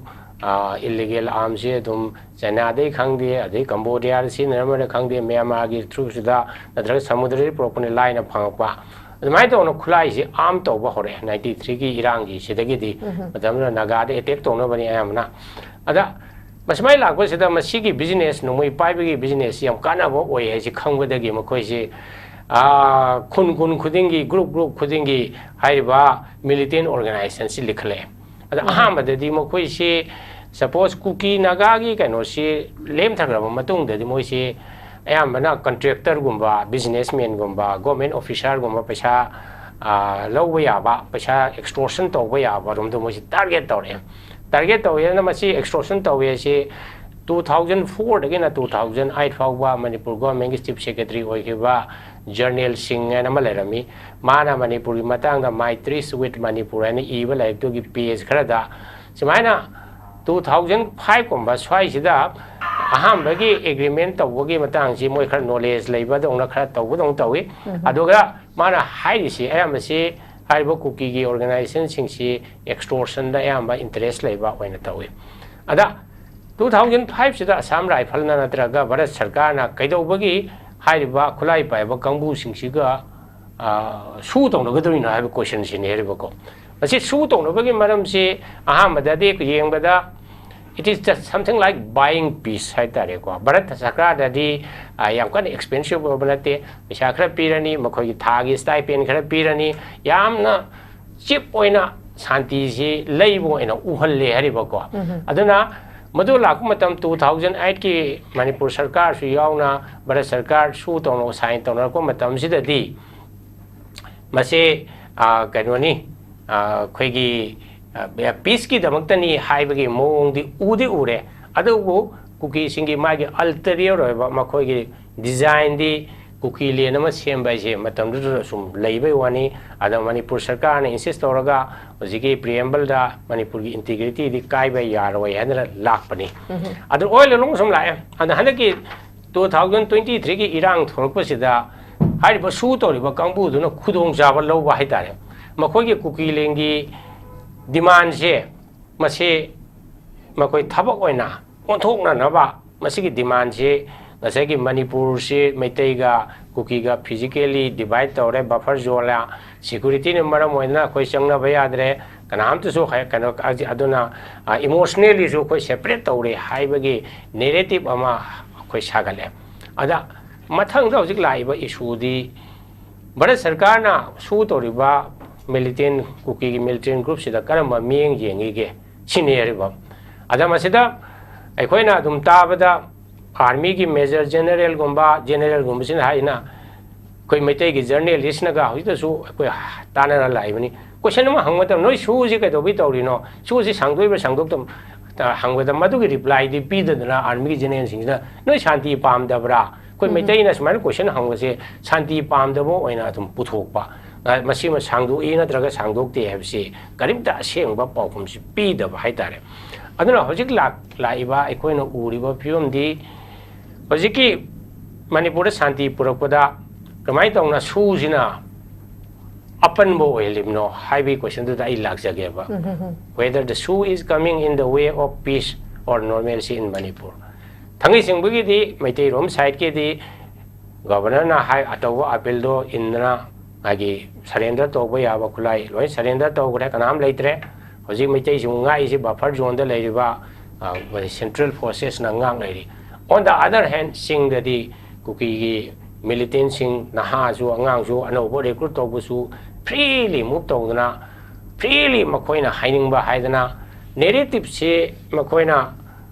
ꯏꯜꯂꯤꯒꯦꯜ ꯑꯥꯔꯝꯁꯦ ꯑꯗꯨꯝ ꯆꯥꯏꯅꯥꯗꯩ ꯈꯪꯗꯦ, ꯑꯗꯩ ꯀꯝꯕꯣꯗꯤꯌꯥꯗ ꯁꯤꯖꯤꯟꯅꯔꯝꯕꯅ ꯈꯪꯗꯦ, ꯃ꯭ꯌꯥꯟꯃꯥꯔꯒꯤ ꯊ꯭ꯔꯨꯁꯤꯗ ꯅꯠꯇ꯭ꯔꯒ ꯁꯃꯨꯗ꯭ꯔꯗꯒꯤ ꯄꯨꯔꯛꯄꯅꯤ, ꯂꯥꯏꯅ ꯐꯪꯉꯛꯄ꯫ ꯑꯗꯨꯃꯥꯏꯅ ꯇꯧꯅ ꯈꯨꯠꯂꯥꯏꯁꯤ ꯑꯥꯔꯝ ꯇꯧꯕ ꯍꯧꯔꯛꯑꯦ ꯅꯥꯏꯟꯇꯤ ꯊ꯭ꯔꯤꯒꯤ ꯏꯔꯥꯡꯒꯤ ꯁꯤꯗꯒꯤꯗꯤ꯫ ꯃꯇꯝꯗꯨꯗ ꯅꯥꯒꯥꯗ ꯑꯦꯇꯦꯛ ꯇꯧꯅꯕꯅꯤ ꯑꯌꯥꯝꯕꯅ꯫ ꯑꯗ ꯃꯁꯨꯃꯥꯏꯅ ꯂꯥꯛꯄꯁꯤꯗ ꯃꯁꯤꯒꯤ ꯕꯤꯖꯤꯅꯦꯁ, ꯅꯣꯡꯃꯩ ꯄꯥꯏꯕꯒꯤ ꯕꯤꯖꯤꯅꯦꯁꯁꯤ ꯌꯥꯝ ꯀꯥꯟꯅꯕ ꯑꯣꯏ ꯍꯥꯏꯁꯤ ꯈꯪꯕꯗꯒꯤ ꯃꯈꯣꯏꯁꯤ, ꯑꯥ, ꯈꯨꯟ ꯈꯨꯟ ꯈꯨꯗꯤꯡꯒꯤ, ꯒ꯭ꯔꯨꯞ ꯒ꯭ꯔꯨꯞ ꯈꯨꯗꯤꯡꯒꯤ ꯍꯥꯏꯔꯤꯕ ꯃꯤꯂꯤꯇꯦꯟ ꯑꯣꯔꯒꯅꯥꯏꯖꯦꯁꯟꯁꯤ ꯂꯤꯈꯠꯂꯛꯑꯦ꯫ ꯑꯗ ꯑꯍꯥꯟꯕꯗꯗꯤ ꯃꯈꯣꯏꯁꯤ, ꯁꯄꯣꯁ, ꯀꯨꯀꯤ ꯅꯥꯒꯥꯒꯤ ꯀꯩꯅꯣꯁꯤ ꯂꯦꯝꯊꯈ꯭ꯔꯕ ꯃꯇꯨꯡꯗꯗꯤ ꯃꯣꯏꯁꯤ ꯑꯌꯥꯝꯕꯅ ꯀꯟꯇ꯭ꯔꯦꯛꯇꯔꯒꯨꯝꯕ, ꯕꯤꯖꯤꯅꯦꯁꯃꯦꯟꯒꯨꯝꯕ, ꯒꯣꯔꯃꯦꯟ ꯑꯣꯐꯤꯁꯥꯔꯒꯨꯝꯕ, ꯄꯩꯁꯥ, ꯑꯥ, ꯂꯧꯕ ꯌꯥꯕ, ꯄꯩꯁꯥ ꯑꯦꯛꯁꯇꯣꯔꯁꯟ ꯇꯧꯕ ꯌꯥꯕ ꯔꯣꯝꯗ ꯃꯣꯏꯁꯤ ꯇꯥꯔꯒꯦꯠ ꯇꯧꯔꯛꯑꯦ꯫ ꯇꯥꯔꯒꯦꯠ ꯇꯧꯋꯦꯅ ꯃꯁꯤ ꯑꯦꯛꯁꯇꯣꯔꯁꯟ ꯇꯧꯋꯦ ꯑꯁꯤ ꯇꯨ ꯊꯥꯎꯖꯟ ꯐꯣꯔꯗꯒꯤꯅ ꯇꯨ ꯊꯥꯎꯖꯟ ꯑꯩꯠ ꯐꯥꯎꯕ ꯃꯅꯤꯄꯨꯔ ꯒꯣꯔꯃꯦꯟꯒꯤ ꯆꯤꯐ ꯁꯦꯀ꯭ꯔꯦꯇꯔꯤ ꯑꯣꯏꯈꯤꯕ ꯖꯔꯅꯦꯜ ꯁꯤꯡ ꯍꯥꯏꯅ ꯑꯃ ꯂꯩꯔꯝꯃꯤ꯫ ꯃꯥꯅ ꯃꯅꯤꯄꯨꯔꯒꯤ ꯃꯇꯥꯡꯗ Maitris with Manipur ꯍꯥꯏꯅ ꯏꯕ ꯂꯥꯏꯔꯤꯛꯇꯨꯒꯤ ꯄꯦꯖ ꯈꯔꯗ ꯁꯨꯃꯥꯏꯅ ꯇꯨ ꯊꯥꯎꯖꯟ ꯐꯥꯏꯚ ꯀꯨꯝꯕ ꯁ꯭ꯋꯥꯏꯁꯤꯗ ꯑꯍꯥꯟꯕꯒꯤ ꯑꯦꯒ꯭ꯔꯤꯃꯦꯟ ꯇꯧꯕꯒꯤ ꯃꯇꯥꯡꯁꯤ ꯃꯣꯏ ꯈꯔ ꯅꯣꯂꯦꯖ ꯂꯩꯕꯗꯧꯅ ꯈꯔ ꯇꯧꯕꯗꯧꯅ ꯇꯧꯏ꯫ ꯑꯗꯨꯒ ꯃꯥꯅ ꯍꯥꯏꯔꯤꯁꯤ ꯑꯌꯥꯝꯕꯁꯤ ꯍꯥꯏꯔꯤꯕ ꯀꯨꯀꯤꯒꯤ ꯑꯣꯔꯒꯅꯥꯏꯖꯦꯁꯟꯁꯤꯡꯁꯤ ꯑꯦꯛꯁꯇꯣꯔꯁꯟꯗ ꯑꯌꯥꯝꯕ ꯏꯟꯇꯔꯦꯁ ꯂꯩꯕ ꯑꯣꯏꯅ ꯇꯧꯏ꯫ ꯑꯗ ꯇꯨ ꯊꯥꯎꯖꯟ ꯐꯥꯏꯚꯁꯤꯗ ꯑꯁꯥꯝ ꯔꯥꯏꯐꯜꯅ ꯅꯠꯇ꯭ꯔꯒ ꯚꯥꯔꯠ ꯁꯔꯀꯥꯔꯅ ꯀꯩꯗꯧꯕꯒꯤ ꯍꯥꯏꯔꯤꯕ ꯈꯨꯠꯂꯥꯏ ꯄꯥꯏꯕ ꯀꯥꯡꯕꯨꯁꯤꯡꯁꯤꯒ, ꯑ, ꯁꯨ ꯇꯧꯅꯒꯗꯧꯔꯤꯅꯣ ꯍꯥꯏꯕ ꯀꯣꯏꯁꯟꯁꯤꯅꯤ ꯍꯥꯏꯔꯤꯕꯀꯣ꯫ ꯃꯁꯤ ꯁꯨ ꯇꯧꯅꯕꯒꯤ ꯃꯔꯝꯁꯤ ꯑꯍꯥꯟꯕꯗꯗꯤ ꯌꯦꯡꯕꯗ it is just something like buying peace ꯍꯥꯏ ꯇꯥꯔꯦꯀꯣ꯫ ꯚꯥꯔꯠ ꯁꯔꯀꯥꯔꯗꯗꯤ, ꯑ, ꯌꯥꯝ ꯀꯟꯅ ꯑꯦꯛꯁꯄꯦꯟꯁꯤꯞ ꯑꯣꯏꯕ ꯅꯠꯇꯦ꯫ ꯄꯩꯁꯥ ꯈꯔ ꯄꯤꯔꯅꯤ, ꯃꯈꯣꯏꯒꯤ ꯊꯥꯒꯤ ꯁ꯭ꯇꯥꯏꯄꯦꯟ ꯈꯔ ꯄꯤꯔꯅꯤ, ꯌꯥꯝꯅ ꯆꯤꯞ ꯑꯣꯏꯅ ꯁꯥꯟꯇꯤꯁꯤ ꯂꯩꯕ ꯑꯣꯏꯅ ꯎꯍꯜꯂꯦ ꯍꯥꯏꯔꯤꯕꯀꯣ꯫ ꯑꯗꯨꯅ ꯃꯗꯨ ꯂꯥꯛꯄ ꯃꯇꯝ ꯇꯨ ꯊꯥꯎꯖꯟ ꯑꯩꯠꯀꯤ ꯃꯅꯤꯄꯨꯔ ꯁꯔꯀꯥꯔꯁꯨ ꯌꯥꯎꯅ ꯚꯥꯔꯠ ꯁꯔꯀꯥꯔ ꯁꯨ ꯇꯧꯅ ꯁꯥꯏꯟ ꯇꯧꯅꯔꯛꯄ ꯃꯇꯝꯁꯤꯗꯗꯤ ꯃꯁꯤ, ꯑ, ꯀꯩꯅꯣꯅꯤ, ꯑ, ꯑꯩꯈꯣꯏꯒꯤ, ꯑ, ꯄꯤꯁꯀꯤꯗꯃꯛꯇꯅꯤ ꯍꯥꯏꯕꯒꯤ ꯃꯑꯣꯡꯗꯤ ꯎꯗꯤ ꯎꯔꯦ꯫ ꯑꯗꯨꯕꯨ ꯀꯨꯀꯤꯁꯤꯡꯒꯤ ꯃꯥꯒꯤ ꯑꯜꯇꯔꯤꯌꯔ ꯑꯣꯏꯕ ꯃꯈꯣꯏꯒꯤ ꯗꯤꯖꯥꯏꯟꯗꯤ ꯀꯨꯀꯤ ꯂꯦꯟ ꯑꯃ ꯁꯦꯝꯕ ꯍꯥꯏꯁꯦ ꯃꯇꯝꯗꯨꯗ ꯁꯨꯝ ꯂꯩꯕꯩ ꯋꯥꯅꯤ꯫ ꯑꯗ ꯃꯅꯤꯄꯨꯔ ꯁꯔꯀꯥꯔꯅ ꯏꯟꯁꯤꯁ ꯇꯧꯔꯒ ꯍꯧꯖꯤꯛꯀꯤ ꯄ꯭ꯔꯤꯑꯦꯝꯕꯜꯗ ꯃꯅꯤꯄꯨꯔꯒꯤ ꯏꯟꯇꯤꯒ꯭ꯔꯤꯇꯤꯗꯤ ꯀꯥꯏꯕ ꯌꯥꯔꯣꯏ ꯍꯥꯏꯗꯅ ꯂꯥꯛꯄꯅꯤ꯫ ꯑꯗꯨ ꯑꯣꯏ ꯂꯣꯡ ꯁꯨꯝ ꯂꯥꯛꯑꯦ꯫ ꯑꯗ ꯍꯟꯗꯛꯀꯤ ꯇꯨ ꯊꯥꯎꯖꯟ ꯇ꯭ꯋꯦꯟꯇꯤ ꯊ꯭ꯔꯤꯒꯤ ꯏꯔꯥꯡ ꯊꯣꯛꯂꯛꯄꯁꯤꯗ ꯍꯥꯏꯔꯤꯕ ꯁꯨ ꯇꯧꯔꯤꯕ ꯀꯥꯡꯕꯨꯗꯨꯅ ꯈꯨꯗꯣꯡꯆꯥꯕ ꯂꯧꯕ ꯍꯥꯏꯇꯥꯔꯦ꯫ ꯃꯈꯣꯏꯒꯤ ꯀꯨꯀꯤꯂꯦꯟꯒꯤ demandꯁꯦ ꯃꯁꯤ ꯃꯈꯣꯏ ꯊꯕꯛ ꯑꯣꯏꯅ ꯑꯣꯟꯊꯣꯛꯅꯅꯕ ꯃꯁꯤꯒꯤ demandꯁꯤ ꯉꯁꯥꯏꯒꯤ ꯃꯅꯤꯄꯨꯔꯁꯤ ꯃꯩꯇꯩꯒ ꯀꯨꯀꯤꯒ physically divide ꯇꯧꯔꯦ, buffer zoneꯗ, securityꯅ ꯃꯔꯝ ꯑꯣꯏꯗꯅ ꯑꯩꯈꯣꯏ ꯆꯪꯅꯕ ꯌꯥꯗ꯭ꯔꯦ, ꯀꯅꯥꯝꯇꯁꯨ ꯍꯥꯏ-, ꯀꯩꯅꯣ, ꯑꯗꯨꯅ, ꯑ, emotionallyꯁꯨ ꯑꯩꯈꯣꯏ separate ꯇꯧꯔꯦ ꯍꯥꯏꯕꯒꯤ narrative ꯑꯃ ꯑꯩꯈꯣꯏ ꯁꯥꯒꯠꯂꯦ꯫ ꯑꯗ ꯃꯊꯪꯗ ꯍꯧꯖꯤꯛ ꯂꯥꯛꯏꯕ issueꯗꯤ ꯚꯥꯔꯠ ꯁꯔꯀꯥꯔꯅ ꯁꯨ ꯇꯧꯔꯤꯕ militant, ꯀꯨꯀꯤꯒꯤ militant groupꯁꯤꯗ ꯀꯔꯝꯕ ꯃꯤꯠꯌꯦꯡ ꯌꯦꯡꯉꯤꯒꯦ ꯁꯤꯅꯤ ꯑꯔꯤꯕ꯫ ꯑꯗ ꯃꯁꯤꯗ ꯑꯩꯈꯣꯏꯅ ꯑꯗꯨꯝ ꯇꯥꯕꯗ armyꯒꯤ major generalꯒꯨꯝꯕ, generalꯒꯨꯝꯕꯁꯤꯅ ꯍꯥꯏꯅ ꯑꯩꯈꯣꯏ ꯃꯩꯇꯩꯒꯤ journalistꯅꯒ ꯍꯧꯖꯤꯛꯇꯁꯨ ꯑꯩꯈꯣꯏ ꯇꯥꯟꯅꯔ ꯂꯥꯛꯏꯕꯅꯤ꯫ Question ꯑꯃ ꯍꯪꯕ ꯃꯇꯝꯗ, "ꯅꯣꯏ ꯁꯨꯁꯤ ꯀꯩꯗꯧꯕꯩ ꯇꯧꯔꯤꯅꯣ? ꯁꯨꯁꯤ ꯁꯥꯡꯗꯣꯛꯏꯕ꯭ꯔꯥ ꯁꯥꯡꯗꯣꯛꯇꯕ?" ꯍꯪꯕꯗ ꯃꯗꯨꯒꯤ replyꯗꯤ ꯄꯤꯗꯗꯅ armyꯒꯤ generalꯁꯤꯡꯁꯤꯅ, "ꯅꯣꯏ ꯁꯥꯟꯇꯤ ꯄꯥꯝꯗꯕ꯭ꯔꯥ?" ꯑꯩꯈꯣꯏ ꯎꯝ꯫ ꯃꯩꯇꯩꯅ ꯁꯨꯃꯥꯏꯅ question ꯍꯪꯕꯁꯦ ꯁꯥꯟꯇꯤ ꯄꯥꯝꯗꯕ ꯑꯣꯏꯅ ꯑꯗꯨꯝ ꯄꯨꯊꯣꯛꯄ꯫ ꯑ, ꯃꯁꯤꯃ ꯁꯥꯡꯗꯣꯛꯏ ꯅꯠꯇ꯭ꯔꯒ ꯁꯥꯡꯗꯣꯛꯇꯦ ꯍꯥꯏꯕꯁꯤ ꯀꯔꯤꯝꯇ ꯑꯁꯦꯡꯕ ꯄꯥꯎꯈꯨꯝꯁꯤ ꯄꯤꯗꯕ ꯍꯥꯏꯇꯥꯔꯦ꯫ ꯑꯗꯨꯅ ꯍꯧꯖꯤꯛ ꯂꯥꯛ-, ꯂꯥꯛꯏꯕ ꯑꯩꯈꯣꯏꯅ ꯎꯔꯤꯕ ꯐꯤꯕꯝꯗꯤ ꯍꯧꯖꯤꯛꯀꯤ ꯃꯅꯤꯄꯨꯔꯗ ꯁꯥꯟꯇꯤ ꯄꯨꯔꯛꯄꯗ ꯀꯃꯥꯏꯅ ꯇꯧꯅ ꯁꯨꯁꯤꯅ ꯑꯄꯟꯕ ꯑꯣꯏꯍꯜꯂꯤꯕꯅꯣ ꯍꯥꯏꯕꯒꯤ questionꯗꯨꯗ ꯑꯩ ꯂꯥꯛꯆꯒꯦꯕ꯫ ꯎꯝ, ꯎꯝ, ꯎꯝ꯫ Whether the SoO is coming in the way of peace or normalcy in Manipur꯫ ꯊꯥꯡꯒꯩ ꯁꯦꯡꯕꯒꯤꯗꯤ ꯃꯩꯇꯩꯔꯣꯝ sideꯀꯤꯗꯤ governorꯅ ꯍꯥꯏ, ꯑꯇꯧꯕ appealꯗꯣ ꯏꯟꯗꯅ ꯃꯥꯒꯤ surrender ꯇꯧꯕ ꯌꯥꯕ ꯈꯨꯠꯂꯥꯏ ꯂꯣꯏ surrender ꯇꯧꯈ꯭ꯔꯦ, ꯀꯅꯥꯝ ꯂꯩꯇ꯭ꯔꯦ꯫ ꯍꯧꯖꯤꯛ ꯃꯩꯇꯩꯁꯤꯡ ꯉꯥꯛꯏꯁꯤ buffer zoneꯗ ꯂꯩꯔꯤꯕ, ꯑ, central forcesꯅ ꯉꯥꯛ ꯂꯩꯔꯤ꯫ On the other hand, ꯆꯤꯡꯗꯗꯤ ꯀꯨꯀꯤꯒꯤ militantꯁꯤꯡ, ꯅꯍꯥꯁꯨ ꯑꯉꯥꯡꯁꯨ ꯑꯅꯧꯕ recruit ꯇꯧꯕꯁꯨ freely move ꯇꯧꯗꯅ, freely ꯃꯈꯣꯏꯅ ꯍꯥꯏꯅꯤꯡꯕ ꯍꯥꯏꯗꯅ, narrativeꯁꯤ ꯃꯈꯣꯏꯅ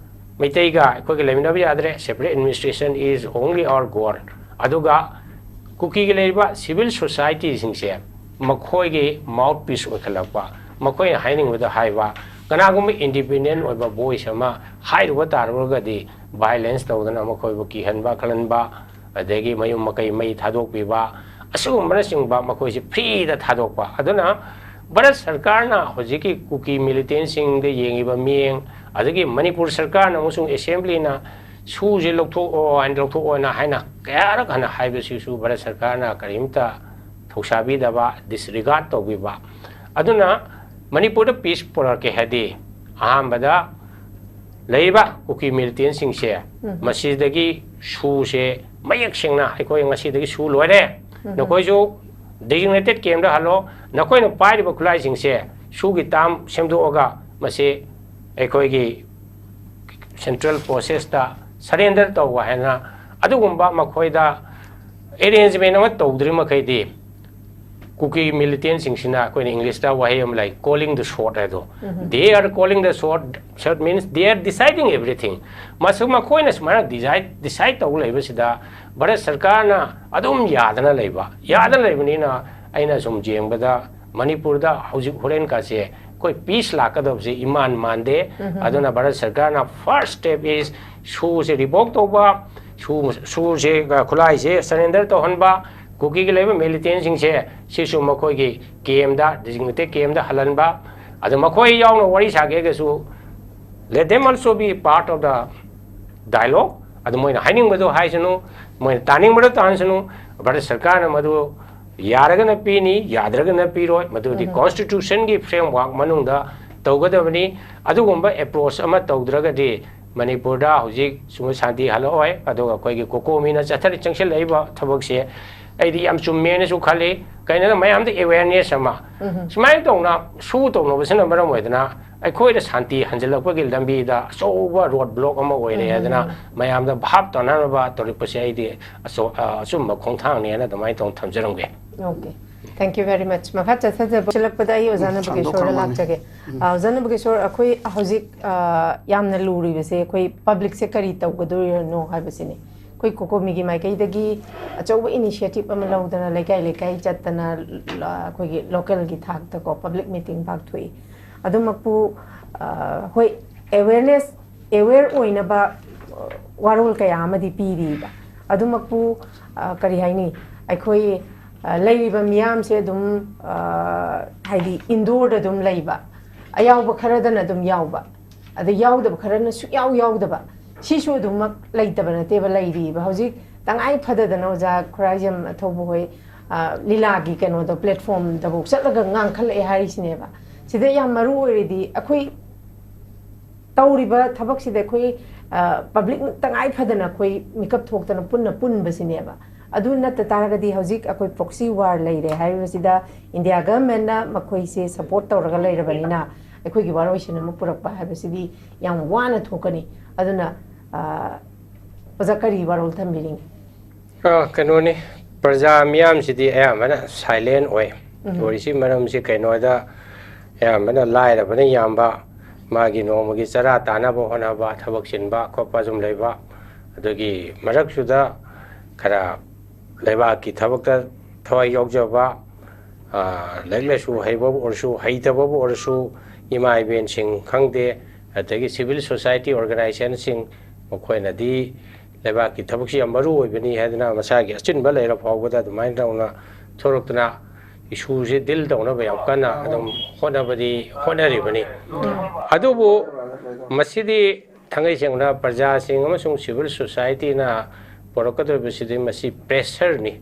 ꯃꯩꯇꯩꯒ ꯑꯩꯈꯣꯏꯒ ꯂꯩꯃꯤꯟꯅꯕ ꯌꯥꯗ꯭ꯔꯦ, separate administration is only our goal꯫ ꯑꯗꯨꯒ ꯀꯨꯀꯤꯒꯤ ꯂꯩꯔꯤꯕ civil societyꯁꯤꯡꯁꯦ ꯃꯈꯣꯏꯒꯤ mouthpiece ꯑꯣꯏꯈꯠꯂꯛꯄ, ꯃꯈꯣꯏꯅ ꯍꯥꯏꯅꯤꯡꯕꯗ ꯍꯥꯏꯕ, ꯀꯅꯥꯒꯨꯝꯕ independent ꯑꯣꯏꯕ voice ꯑꯃ ꯍꯥꯏꯔꯨꯕ ꯇꯥꯔꯨꯔꯒꯗꯤ violence ꯇꯧꯗꯅ ꯃꯈꯣꯏꯕꯨ ꯀꯤꯍꯟꯕ, ꯈꯜꯍꯟꯕ, ꯑꯗꯒꯤ ꯃꯌꯨꯝ ꯃꯀꯩ ꯃꯩ ꯊꯥꯗꯣꯛꯄꯤꯕ, ꯑꯁꯤꯒꯨꯝꯕꯅꯆꯤꯡꯕ ꯃꯈꯣꯏꯁꯤ freeꯗ ꯊꯥꯗꯣꯛꯄ꯫ ꯑꯗꯨꯅ ꯚꯥꯔꯠ ꯁꯔꯀꯥꯔꯅ ꯍꯧꯖꯤꯛꯀꯤ ꯀꯨꯀꯤ militantꯁꯤꯡꯗ ꯌꯦꯡꯉꯤꯕ ꯃꯤꯠꯌꯦꯡ, ꯑꯗꯒꯤ ꯃꯅꯤꯄꯨꯔ ꯁꯔꯀꯥꯔꯅ ꯑꯃꯁꯨꯡ assemblyꯅ ꯁꯨꯁꯦ ꯂꯧꯊꯣꯛꯑꯣ ꯍꯥꯏꯅ, ꯂꯧꯊꯣꯛꯑꯣꯅ ꯍꯥꯏꯅ ꯀꯌꯥꯔꯛ ꯍꯥꯟꯅ ꯍꯥꯏꯕꯁꯤꯁꯨ ꯚꯥꯔꯠ ꯁꯔꯀꯥꯔꯅ ꯀꯔꯤꯝꯇ ꯊꯧꯁꯥꯕꯤꯗꯕ, ꯗꯤꯁꯔꯤꯒꯥꯔꯗ ꯇꯧꯕꯤꯕ꯫ ꯑꯗꯨꯅ ꯃꯅꯤꯄꯨꯔꯗ ꯄꯤꯁ ꯄꯨꯔꯛꯀꯦ ꯍꯥꯏꯗꯤ, ꯑꯍꯥꯟꯕꯗ ꯂꯩꯔꯤꯕ ꯀꯨꯀꯤ ꯃꯤꯂꯤꯇꯦꯟꯁꯤꯡꯁꯦ, ꯎꯝ꯫ ꯃꯁꯤꯗꯒꯤ ꯁꯨꯁꯦ ꯃꯌꯦꯛ ꯁꯦꯡꯅ, "ꯑꯩꯈꯣꯏ ꯉꯁꯤꯗꯒꯤ ꯁꯨ ꯂꯣꯏꯔꯦ, ꯎꯝ꯫ ꯅꯈꯣꯏꯁꯨ ꯗꯤꯖꯤꯒꯅꯦꯇꯦꯠ ꯀꯦꯝꯗ ꯍꯜꯂꯣ, ꯅꯈꯣꯏꯅ ꯄꯥꯏꯔꯤꯕ ꯈꯨꯠꯂꯥꯏꯁꯤꯡꯁꯦ ꯁꯨꯒꯤ ꯇꯥꯝ ꯁꯦꯝꯗꯣꯛꯑꯒ ꯃꯁꯤ ꯑꯩꯈꯣꯏꯒꯤ ꯁꯦꯟꯇ꯭ꯔꯦꯜ ꯐꯣꯔꯁꯦꯁꯇ ꯁꯔꯦꯟꯗꯔ ꯇꯧꯕ" ꯍꯥꯏꯅ ꯑꯗꯨꯒꯨꯝꯕ ꯃꯈꯣꯏꯗ ꯑꯦꯔꯦꯟꯖꯃꯦꯟ ꯑꯃ ꯇꯧꯗ꯭ꯔꯤ ꯃꯈꯩꯗꯤ, ꯀꯨꯀꯤ ꯃꯤꯂꯤꯇꯦꯟꯁꯤꯡꯁꯤꯅ, ꯑꯩꯈꯣꯏꯅ ꯏꯪꯂꯤꯁꯇ ꯋꯥꯍꯩ ꯑꯃ ꯂꯩ, "calling the shot" ꯍꯥꯏꯗꯣ, ꯎꯝ꯫ "They are calling the shot, shot means they are deciding everything." ꯃꯁꯤ ꯃꯈꯣꯏꯅ ꯁꯨꯃꯥꯏꯅ ꯗꯤꯁꯥꯏꯠ, ꯗꯤꯁꯥꯏꯠ ꯇꯧ ꯂꯩꯕꯁꯤꯗ ꯚꯥꯔꯠ ꯁꯔꯀꯥꯔꯅ ꯑꯗꯨꯝ ꯌꯥꯗꯅ ꯂꯩꯕ, ꯌꯥꯗꯅ ꯂꯩꯕꯅꯤꯅ ꯑꯩꯅ ꯁꯨꯝ ꯌꯦꯡꯕꯗ ꯃꯅꯤꯄꯨꯔꯗ ꯍꯧꯖꯤꯛ ꯍꯣꯔꯦꯟ ꯀꯥꯁꯦ ꯑꯩꯈꯣꯏ ꯄꯤꯁ ꯂꯥꯛꯀꯗꯕꯁꯦ ꯏꯃꯥꯟ ꯃꯥꯟꯗꯦ꯫ ꯎꯝ꯫ ꯑꯗꯨꯅ ꯚꯥꯔꯠ ꯁꯔꯀꯥꯔꯅ ꯐꯥꯔꯁ ꯁ꯭ꯇꯦꯞ ꯏꯁ ꯁꯨꯁꯦ ꯔꯤꯚꯣꯛ ꯇꯧꯕ, ꯁꯨ-, ꯁꯨꯁꯦ, ꯑ, ꯈꯨꯠꯂꯥꯏꯁꯦ ꯁꯔꯦꯟꯗꯔ ꯇꯧꯍꯟꯕ, ꯀꯨꯀꯤꯒꯤ ꯂꯩꯕ ꯃꯤꯂꯤꯇꯦꯟꯁꯤꯡꯁꯦ ꯁꯤꯁꯨ ꯃꯈꯣꯏꯒꯤ ꯀꯦꯝꯗ, ꯗꯤꯖꯤꯒꯅꯦꯇꯦꯠ ꯀꯦꯝꯗ ꯍꯜꯍꯟꯕ, ꯑꯗꯨ ꯃꯈꯣꯏ ꯌꯥꯎꯅ ꯋꯥꯔꯤ ꯁꯥꯒꯦꯒꯁꯨ, let them also be part of the dialogue꯫ ꯑꯗꯨ ꯃꯣꯏꯅ ꯍꯥꯏꯅꯤꯡꯕꯗꯣ ꯍꯥꯏꯁꯅꯨ, ꯃꯣꯏꯅ ꯇꯥꯅꯤꯡꯕꯗꯣ ꯇꯥꯍꯟꯁꯅꯨ꯫ ꯚꯥꯔꯠ ꯁꯔꯀꯥꯔꯅ ꯃꯗꯨ ꯌꯥꯔꯒꯅ ꯄꯤꯅꯤ, ꯌꯥꯗ꯭ꯔꯒꯅ ꯄꯤꯔꯣꯏ꯫ ꯃꯗꯨꯗꯤ ꯎꯝ꯫ ꯀꯣꯟꯁꯇꯤꯇ꯭ꯌꯨꯁꯟꯒꯤ ꯐ꯭ꯔꯦꯝꯋꯥꯔꯛ ꯃꯅꯨꯡꯗ ꯇꯧꯒꯗꯕꯅꯤ꯫ ꯑꯗꯨꯒꯨꯝꯕ ꯑꯦꯄ꯭ꯔꯣꯆ ꯑꯃ ꯇꯧꯗ꯭ꯔꯒꯗꯤ ꯃꯅꯤꯄꯨꯔꯗ ꯍꯧꯖꯤꯛ ꯁꯨꯝ ꯁꯥꯟꯇꯤ ꯍꯜꯂꯛꯑꯣꯏ꯫ ꯑꯗꯨꯒ ꯑꯩꯈꯣꯏꯒꯤ ꯀꯣꯀꯣꯃꯤꯅ ꯆꯠꯊꯔꯤ, ꯆꯪꯁꯤꯜꯂꯛꯏꯕ ꯊꯕꯛꯁꯦ ꯑꯩꯗꯤ ꯌꯥꯝ ꯆꯨꯝꯃꯦꯅꯁꯨ ꯈꯜꯂꯤ꯫ ꯀꯩꯅꯣꯗ ꯃꯌꯥꯝꯗ ꯑꯦꯋꯦꯔꯅꯦꯁ ꯑꯃ, ꯎꯝ꯫ ꯁꯨꯃꯥꯏꯅ ꯇꯧꯅ ꯁꯨ ꯇꯧꯅꯕꯁꯤꯅ ꯃꯔꯝ ꯑꯣꯏꯗꯅ ꯑꯩꯈꯣꯏꯗ ꯁꯥꯟꯇꯤ ꯍꯟꯖꯤꯜꯂꯛꯄꯒꯤ ꯂꯝꯕꯤꯗ ꯑꯆꯧꯕ ꯔꯣꯗ ꯕ꯭ꯂꯣꯛ ꯑꯃ ꯑꯣꯏꯔꯦ ꯎꯝ꯫ ꯍꯥꯏꯗꯅ ꯃꯌꯥꯝꯗ ꯚꯥꯞ ꯇꯥꯅꯅꯕ ꯇꯧꯔꯛꯄꯁꯦ ꯑꯩꯗꯤ ꯑꯆꯧ-, ꯑ, ꯑꯆꯨꯝꯕ ꯈꯣꯡꯊꯥꯡꯅꯦꯅ ꯑꯗꯨꯃꯥꯏꯅ ꯇꯧꯅ ꯊꯝꯖꯔꯝꯒꯦ꯫ Okay, thank you very much꯫ ꯃꯈꯥ ꯆꯠꯊꯖꯕ ꯆꯠꯂꯛꯄꯗ ꯑꯩ ꯑꯣꯖꯥ ꯎꯝ, ꯅꯕꯒꯦꯁꯣꯔꯗ ꯁꯥꯡꯗꯣꯛꯈ꯭ꯔ ꯃꯥꯜꯂꯦ꯫ ꯂꯥꯛꯆꯒꯦ꯫ ꯎꯝ꯫ ꯑ, ꯑꯣꯖꯥ ꯅꯕꯒꯦꯁꯣꯔ, ꯑꯩꯈꯣꯏ ꯍꯧꯖꯤꯛ, ꯑ, ꯌꯥꯝꯅ ꯂꯨꯔꯤꯕꯁꯦ ꯑꯩꯈꯣꯏ ꯄꯕ꯭ꯂꯤꯛꯁꯦ ꯀꯔꯤ ꯇꯧꯒꯗꯣꯏꯅꯣ ꯍꯥꯏꯕꯁꯤꯅꯤ꯫ ꯑꯩꯈꯣꯏ ꯀꯣꯀꯣꯃꯤꯒꯤ ꯃꯥꯏꯀꯩꯗꯒꯤ ꯑꯆꯧꯕ ꯏꯅꯤꯁꯤꯌꯦꯇꯤꯚ ꯑꯃ ꯂꯧꯗꯅ ꯂꯩꯀꯥꯏ ꯂꯩꯀꯥꯏ ꯆꯠꯇꯅ, ꯑ, ꯑꯩꯈꯣꯏꯒꯤ ꯂꯣꯀꯦꯜꯒꯤ ꯊꯥꯛꯇꯀꯣ ꯄꯕ꯭ꯂꯤꯛ ꯃꯤꯇꯤꯡ ꯄꯥꯡꯊꯣꯛꯏ꯫ ꯑꯗꯨꯃꯛꯄꯨ, ꯑ, ꯍꯣꯏ, ꯑꯦꯋꯦꯔꯅꯦꯁ, ꯑꯦꯋꯦꯔ ꯑꯣꯏꯅꯕ, ꯑ, ꯋꯥꯔꯣꯜ ꯀꯌꯥ ꯑꯃꯗꯤ ꯄꯤꯔꯤꯕ꯫ ꯑꯗꯨꯃꯛꯄꯨ, ꯑ, ꯀꯔꯤ ꯍꯥꯏꯅꯤ, ꯑꯩꯈꯣꯏ, ꯑ, ꯂꯩꯔꯤꯕ ꯃꯤꯌꯥꯝꯁꯦ ꯑꯗꯨꯝ, ꯑ, ꯍꯥꯏꯗꯤ ꯏꯟꯗꯣꯔꯗ ꯑꯗꯨꯝ ꯂꯩꯕ, ꯑꯌꯥꯎꯕ ꯈꯔꯗꯅ ꯑꯗꯨꯝ ꯌꯥꯎꯕ, ꯑꯗ ꯌꯥꯎꯗꯕ ꯈꯔꯅ ꯁꯨꯛꯌꯥꯎ ꯌꯥꯎꯗꯕ, ꯁꯤꯁꯨ ꯑꯗꯨꯃꯛ ꯂꯩꯇꯕ ꯅꯠꯇꯦꯕ, ꯂꯩꯔꯤꯕ꯫ ꯍꯧꯖꯤꯛ ꯇꯉꯥꯏ ꯐꯗꯗꯅ ꯑꯣꯖꯥ ꯈꯨꯔꯥꯏꯖꯝ ꯑꯊꯧꯕ ꯍꯣꯏ, ꯑ, ꯂꯤꯂꯥꯒꯤ ꯀꯩꯅꯣꯗꯣ, platformꯗꯐꯥꯎ ꯆꯠꯂꯒ ꯉꯥꯡꯈꯠꯂꯛꯑꯦ ꯍꯥꯏꯔꯤꯁꯤꯅꯦꯕ꯫ ꯁꯤꯗ ꯌꯥꯝ ꯃꯔꯨ ꯑꯣꯏꯔꯤꯗꯤ ꯑꯩꯈꯣꯏ ꯇꯧꯔꯤꯕ ꯊꯕꯛꯁꯤꯗ ꯑꯩꯈꯣꯏ, ꯑ, public ꯇꯉꯥꯏ ꯐꯗꯅ ꯑꯩꯈꯣꯏ ꯃꯤꯀꯞ ꯊꯣꯛꯇꯅ ꯄꯨꯟꯅ ꯄꯨꯟꯕꯁꯤꯅꯦꯕ꯫ ꯑꯗꯨ ꯅꯠꯇ ꯇꯥꯔꯒꯗꯤ ꯍꯧꯖꯤꯛ ꯑꯩꯈꯣꯏ proxy war ꯂꯩꯔꯦ ꯍꯥꯏꯔꯤꯕꯁꯤꯗ India governmentꯅ ꯃꯈꯣꯏꯁꯦ support ꯇꯧꯔꯒ ꯂꯩꯔꯕꯅꯤꯅ ꯑꯩꯈꯣꯏꯒꯤ ꯋꯥꯔꯣꯏꯁꯤꯟ ꯑꯃ ꯄꯨꯔꯛꯄ ꯍꯥꯏꯕꯁꯤꯗꯤ ꯌꯥꯝ ꯋꯥꯅ ꯊꯣꯛꯀꯅꯤ꯫ ꯑꯗꯨꯅ, ꯑ, ꯑꯣꯖꯥ ꯀꯔꯤ ꯋꯥꯔꯣꯜ ꯊꯝꯕꯤꯅꯤꯡꯉꯤ? ꯑ, ꯀꯩꯅꯣꯅꯤ, ꯄ꯭ꯔꯖꯥ ꯃꯤꯌꯥꯝꯁꯤꯗꯤ ꯑꯌꯥꯝꯕꯅ silent ꯑꯣꯏ꯫ ꯎꯝ꯫ ꯑꯣꯏꯔꯤꯁꯤ ꯃꯔꯝꯁꯤ ꯀꯩꯅꯣꯗ, ꯑꯌꯥꯝꯕꯅ ꯂꯥꯏꯔꯕꯅ ꯌꯥꯝꯕ, ꯃꯥꯒꯤ ꯅꯣꯡꯃꯒꯤ ꯆꯔꯥ ꯇꯥꯅꯕ ꯍꯣꯠꯅꯕ, ꯊꯕꯛ ꯆꯤꯟꯕ ꯈꯣꯠꯄ ꯁꯨꯝ ꯂꯩꯕ, ꯑꯗꯨꯒꯤ ꯃꯔꯛꯁꯤꯗ ꯈꯔ ꯂꯩꯕꯥꯛꯀꯤ ꯊꯕꯛꯇ ꯊꯋꯥꯏ ꯌꯥꯎꯖꯕ, ꯑ, ꯂꯥꯏꯔꯤꯛ ꯂꯥꯏꯁꯨ ꯍꯩꯕꯕꯨ ꯑꯣꯏꯔꯁꯨ, ꯍꯩꯇꯕꯕꯨ ꯑꯣꯏꯔꯁꯨ, ꯏꯃꯥ ꯏꯕꯦꯟꯁꯤꯡ ꯈꯪꯗꯦ, ꯑꯗꯒꯤ civil society organizationꯁꯤꯡ, ꯃꯈꯣꯏꯅꯗꯤ ꯂꯩꯕꯥꯛꯀꯤ ꯊꯕꯛꯁꯤ ꯌꯥꯝ ꯃꯔꯨ ꯑꯣꯏꯕꯅꯤ ꯍꯥꯏꯗꯅ ꯃꯁꯥꯒꯤ ꯑꯆꯤꯟꯕ ꯂꯩꯔ ꯐꯥꯎꯕꯗ ꯑꯗꯨꯃꯥꯏꯅ ꯇꯧꯅ ꯊꯣꯔꯛꯇꯅ issueꯁꯤ deal ꯇꯧꯅꯕ ꯌꯥꯝ ꯀꯟꯅ ꯑꯗꯨꯝ ꯍꯣꯠꯅꯕꯗꯤ ꯍꯣꯠꯅꯔꯤꯕꯅꯤ꯫ ꯑꯗꯨꯕꯨ ꯃꯁꯤꯗꯤ ꯊꯥꯡꯒꯩ ꯁꯦꯡꯅ ꯄ꯭ꯔꯖꯥꯁꯤꯡ ꯑꯃꯁꯨꯡ civil societyꯅ ꯄꯨꯔꯛꯀꯗꯧꯔꯤꯕꯁꯤꯗꯤ ꯃꯁꯤ pressureꯅꯤ꯫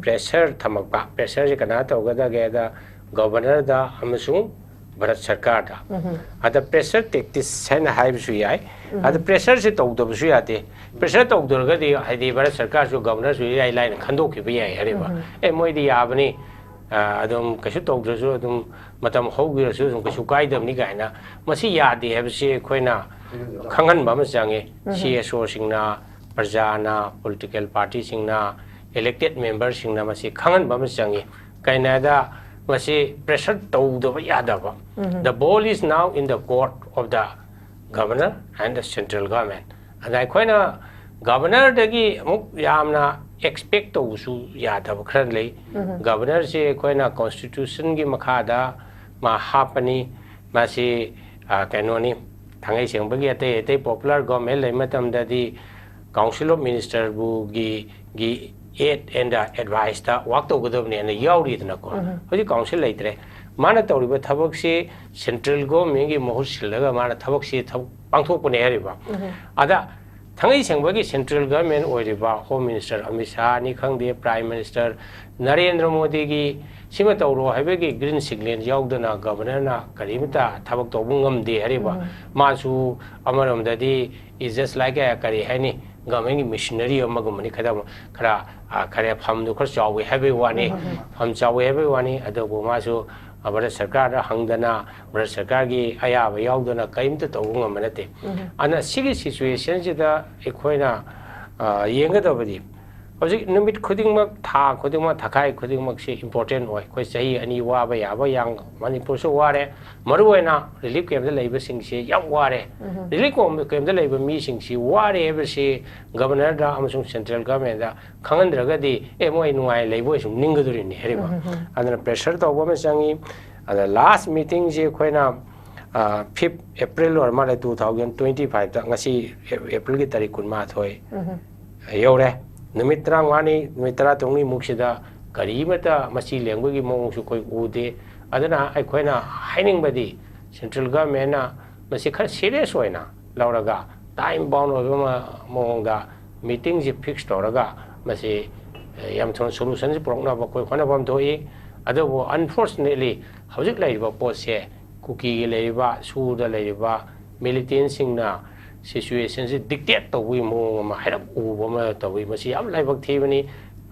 Pressure ꯊꯝꯃꯛꯄ, pressureꯁꯤ ꯀꯅꯥ ꯇꯧꯒꯗꯒꯦꯗ governorꯗ ꯑꯃꯁꯨꯡ ꯚꯥꯔꯠ ꯁꯔꯀꯥꯔꯗ꯫ ꯑꯗ pressure tactics ꯍꯥꯏꯅ ꯍꯥꯏꯕꯁꯨ ꯌꯥꯏ꯫ ꯑꯗ pressureꯁꯤ ꯇꯧꯗꯕꯁꯨ ꯌꯥꯗꯦ꯫ Pressure ꯇꯧꯗ꯭ꯔꯒꯗꯤ ꯍꯥꯏꯗꯤ ꯚꯥꯔꯠ ꯁꯔꯀꯥꯔꯁꯨ governorꯁꯨ ꯏꯔꯥꯏ ꯂꯥꯏꯅ ꯈꯟꯗꯣꯛꯈꯤꯕ ꯌꯥꯏ ꯍꯥꯏꯔꯤꯕ꯫ ꯑꯦ, ꯃꯣꯏꯗꯤ ꯌꯥꯕꯅꯤ, ꯑ, ꯑꯗꯨꯝ ꯀꯩꯁꯨ ꯇꯧꯗ꯭ꯔꯁꯨ ꯑꯗꯨꯝ ꯃꯇꯝ ꯍꯧꯈꯤꯔꯁꯨ ꯑꯗꯨꯝ ꯀꯩꯁꯨ ꯀꯥꯏꯗꯕꯅꯤ ꯀꯥꯏꯅ꯫ ꯃꯁꯤ ꯌꯥꯗꯦ ꯍꯥꯏꯕꯁꯤ ꯑꯩꯈꯣꯏꯅ ꯈꯪꯍꯟꯕ ꯑꯃ ꯆꯪꯉꯤ꯫ CSOꯁꯤꯡꯅ, ꯄ꯭ꯔꯖꯥꯅ, political partyꯁꯤꯡꯅ, elected memberꯁꯤꯡꯅ ꯃꯁꯤ ꯈꯪꯍꯟꯕ ꯑꯃ ꯆꯪꯉꯤ꯫ ꯀꯩꯅꯣꯗ ꯃꯁꯤ pressure ꯇꯧꯗꯕ ꯌꯥꯗꯕ꯫ The ball is now in the court of the governor and the central government꯫ ꯑꯗ ꯑꯩꯈꯣꯏꯅ governorꯗꯒꯤ ꯑꯃꯨꯛ ꯌꯥꯝꯅ expect ꯇꯧꯕꯁꯨ ꯌꯥꯗꯕ ꯈꯔ ꯂꯩ꯫ Governorꯁꯦ ꯑꯩꯈꯣꯏꯅ constitutionꯒꯤ ꯃꯈꯥꯗ ꯃꯥ ꯍꯥꯞꯄꯅꯤ꯫ ꯃꯁꯤ, ꯑ, ꯀꯩꯅꯣꯅꯤ, ꯊꯥꯡꯒꯩ ꯁꯦꯡꯕꯒꯤ ꯑꯇꯩ ꯑꯇꯩ popular government ꯂꯩ ꯃꯇꯝꯗꯗꯤ Council of Ministerꯕꯨꯒꯤ, ꯒꯤ aid and adviceꯇ work ꯇꯧꯒꯗꯕꯅꯦꯅ ꯌꯥꯎꯔꯤꯗꯅꯀꯣ꯫ ꯍꯧꯖꯤꯛ council ꯂꯩꯇ꯭ꯔꯦ꯫ ꯃꯥꯅ ꯇꯧꯔꯤꯕ ꯊꯕꯛꯁꯤ central governmentꯀꯤ ꯃꯍꯨꯠ ꯁꯤꯜꯂꯒ ꯃꯥꯅ ꯊꯕꯛꯁꯤ ꯊꯕꯛ ꯄꯥꯡꯊꯣꯛꯄꯅꯦ ꯍꯥꯏꯔꯤꯕ꯫ ꯑꯗ ꯊꯥꯡꯉꯩ ꯁꯦꯡꯕꯒꯤ central government ꯑꯣꯏꯔꯤꯕ Home Minister ꯑꯃꯤꯠ ꯁꯥꯍꯅꯤ ꯈꯪꯗꯦ, Prime Minister ꯅꯔꯦꯟꯗ꯭ꯔ ꯃꯣꯗꯤꯒꯤ ꯁꯤꯃ ꯇꯧꯔꯣ ꯍꯥꯏꯕꯒꯤ green signal ꯌꯥꯎꯗꯅ governorꯅ ꯀꯔꯤꯃꯇ ꯊꯕꯛ ꯇꯧꯕ ꯉꯝꯗꯦ ꯍꯥꯏꯔꯤꯕ꯫ ꯃꯥꯁꯨ ꯑꯃꯔꯣꯝꯗꯗꯤ is just like a, ꯀꯔꯤ ꯍꯥꯏꯅꯤ, governmentꯀꯤ missionary ꯑꯃꯒꯨꯝꯕꯅꯤ꯫ ꯈꯔ, ꯈꯔ, ꯑ, ꯈꯔ ꯐꯝꯗꯨ ꯈꯔ ꯆꯥꯎꯋꯤ ꯍꯥꯏꯕꯒꯤ ꯋꯥꯅꯤ, ꯐꯝ ꯆꯥꯎꯋꯤ ꯍꯥꯏꯕꯒꯤ ꯋꯥꯅꯤ꯫ ꯑꯗꯨꯕꯨ ꯃꯥꯁꯨ, ꯑ, ꯚꯥꯔꯠ ꯁꯔꯀꯥꯔꯗ ꯍꯪꯗꯅ, ꯚꯥꯔꯠ ꯁꯔꯀꯥꯔꯒꯤ ꯑꯌꯥꯕ ꯌꯥꯎꯗꯅ ꯀꯔꯤꯝꯇ ꯇꯧꯕ ꯉꯝꯕ ꯅꯠꯇꯦ꯫ ꯑꯗꯨꯅ ꯁꯤꯒꯤ situationꯁꯤꯗ ꯑꯩꯈꯣꯏꯅ, ꯑ, ꯌꯦꯡꯒꯗꯕꯗꯤ ꯍꯧꯖꯤꯛ ꯅꯨꯃꯤꯠ ꯈꯨꯗꯤꯡꯃꯛ, ꯊꯥ ꯈꯨꯗꯤꯡꯃꯛ, ꯊꯥꯈꯥꯏ ꯈꯨꯗꯤꯡꯃꯛꯁꯤ important ꯑꯣꯏ꯫ ꯑꯩꯈꯣꯏ ꯆꯍꯤ ꯑꯅꯤ ꯋꯥꯕ ꯌꯥꯕ ꯌꯥꯝ, ꯃꯅꯤꯄꯨꯔꯁꯨ ꯋꯥꯔꯦ, ꯃꯔꯨꯑꯣꯏꯅ relief campꯇ ꯂꯩꯕꯁꯤꯡꯁꯤ ꯌꯥꯝ ꯋꯥꯔꯦ꯫ Relief campꯇ ꯂꯩꯕ ꯃꯤꯁꯤꯡꯁꯤ ꯋꯥꯔꯦ ꯍꯥꯏꯕꯁꯤ governorꯗ ꯑꯃꯁꯨꯡ central governmentꯗ ꯈꯪꯍꯟꯗ꯭ꯔꯒꯗꯤ, ꯑꯦ, ꯃꯣꯏ ꯅꯨꯡꯉꯥꯏ ꯂꯩꯕ ꯑꯣꯏ ꯁꯨꯝ ꯅꯤꯡꯒꯗꯣꯔꯤꯅꯤ ꯍꯥꯏꯔꯤꯕ꯫ ꯑꯗꯨꯅ pressure ꯇꯧꯕ ꯑꯃ ꯆꯪꯉꯤ꯫ ꯑꯗ last meetingꯁꯤ ꯑꯩꯈꯣꯏꯅ, ꯑ, fifth April ꯑꯣꯏꯔ ꯃꯥꯜꯂꯦ, two thousand twenty fiveꯇ, ꯉꯁꯤ Aprilꯒꯤ ꯇꯥꯔꯤꯛ ꯀꯨꯟꯃꯥꯊꯣꯏ ꯌꯧꯔꯦ꯫ ꯅꯨꯃꯤꯠ ꯇꯔꯥꯃꯉꯥꯅꯤ, ꯅꯨꯃꯤꯠ ꯇꯔꯥꯇꯔꯨꯛꯅꯤꯃꯨꯛꯁꯤꯗ ꯀꯔꯤꯃꯇ ꯃꯆꯤ ꯂꯦꯡꯕꯒꯤ ꯃꯑꯣꯡꯁꯨ ꯑꯩꯈꯣꯏ ꯎꯗꯦ꯫ ꯑꯗꯨꯅ ꯑꯩꯈꯣꯏꯅ ꯍꯥꯏꯅꯤꯡꯕꯗꯤ central governmentꯅ ꯃꯁꯤ ꯈꯔ serious ꯑꯣꯏꯅ ꯂꯧꯔꯒ time bound ꯑꯣꯏꯕ ꯃ-, ꯃꯑꯣꯡꯗ meetingꯁꯤ fix ꯇꯧꯔꯒ ꯃꯁꯤ, ꯑꯦ, ꯌꯥꯝ ꯊꯨꯅ solutionꯁꯤ ꯄꯨꯔꯛꯅꯕ ꯑꯩꯈꯣꯏ ꯍꯣꯠꯅꯐꯝ ꯊꯣꯛꯏ꯫ ꯑꯗꯨꯕꯨ unfortunately ꯍꯧꯖꯤꯛ ꯂꯩꯔꯤꯕ ꯄꯣꯠꯁꯦ ꯀꯨꯀꯤꯒꯤ ꯂꯩꯔꯤꯕ, ꯁꯨꯔꯗ ꯂꯩꯔꯤꯕ militantꯁꯤꯡꯅ situationꯁꯤ dictate ꯇꯧꯕꯒꯤ ꯃꯑꯣꯡ ꯑꯃ ꯍꯥꯏꯔꯞ ꯎꯕ ꯑꯃ ꯇꯧꯏ꯫ ꯃꯁꯤ ꯌꯥꯝ ꯂꯥꯏꯕꯛ ꯊꯤꯕꯅꯤ꯫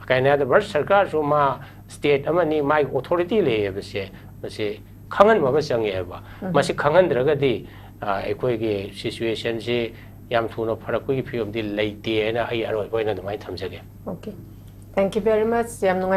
ꯀꯩꯅꯣ ꯍꯥꯏꯕꯗ ꯚꯥꯔꯠ ꯁꯔꯀꯥꯔꯁꯨ ꯃꯥ state ꯑꯃꯅꯤ, ꯃꯥꯒꯤ authority ꯂꯩ ꯍꯥꯏꯕꯁꯦ ꯃꯁꯤ ꯈꯪꯍꯟꯕ ꯑꯃ ꯆꯪꯉꯦ ꯍꯥꯏꯕ꯫ ꯃꯁꯤ ꯈꯪꯍꯟꯗ꯭ꯔꯒꯗꯤ, ꯑ, ꯑꯩꯈꯣꯏꯒꯤ situationꯁꯤ ꯌꯥꯝ ꯊꯨꯅ ꯐꯔꯛꯄꯒꯤ ꯐꯤꯕꯝꯗꯤ ꯂꯩꯇꯦ ꯍꯥꯏꯅ ꯑꯩ ꯑꯔꯣꯏꯕ ꯑꯣꯏꯅ ꯑꯗꯨꯃꯥꯏꯅ ꯊꯝꯖꯒꯦ꯫ Okay, thank you very much. ꯌꯥꯝ ꯅꯨꯡꯉꯥꯏꯖꯔꯦ꯫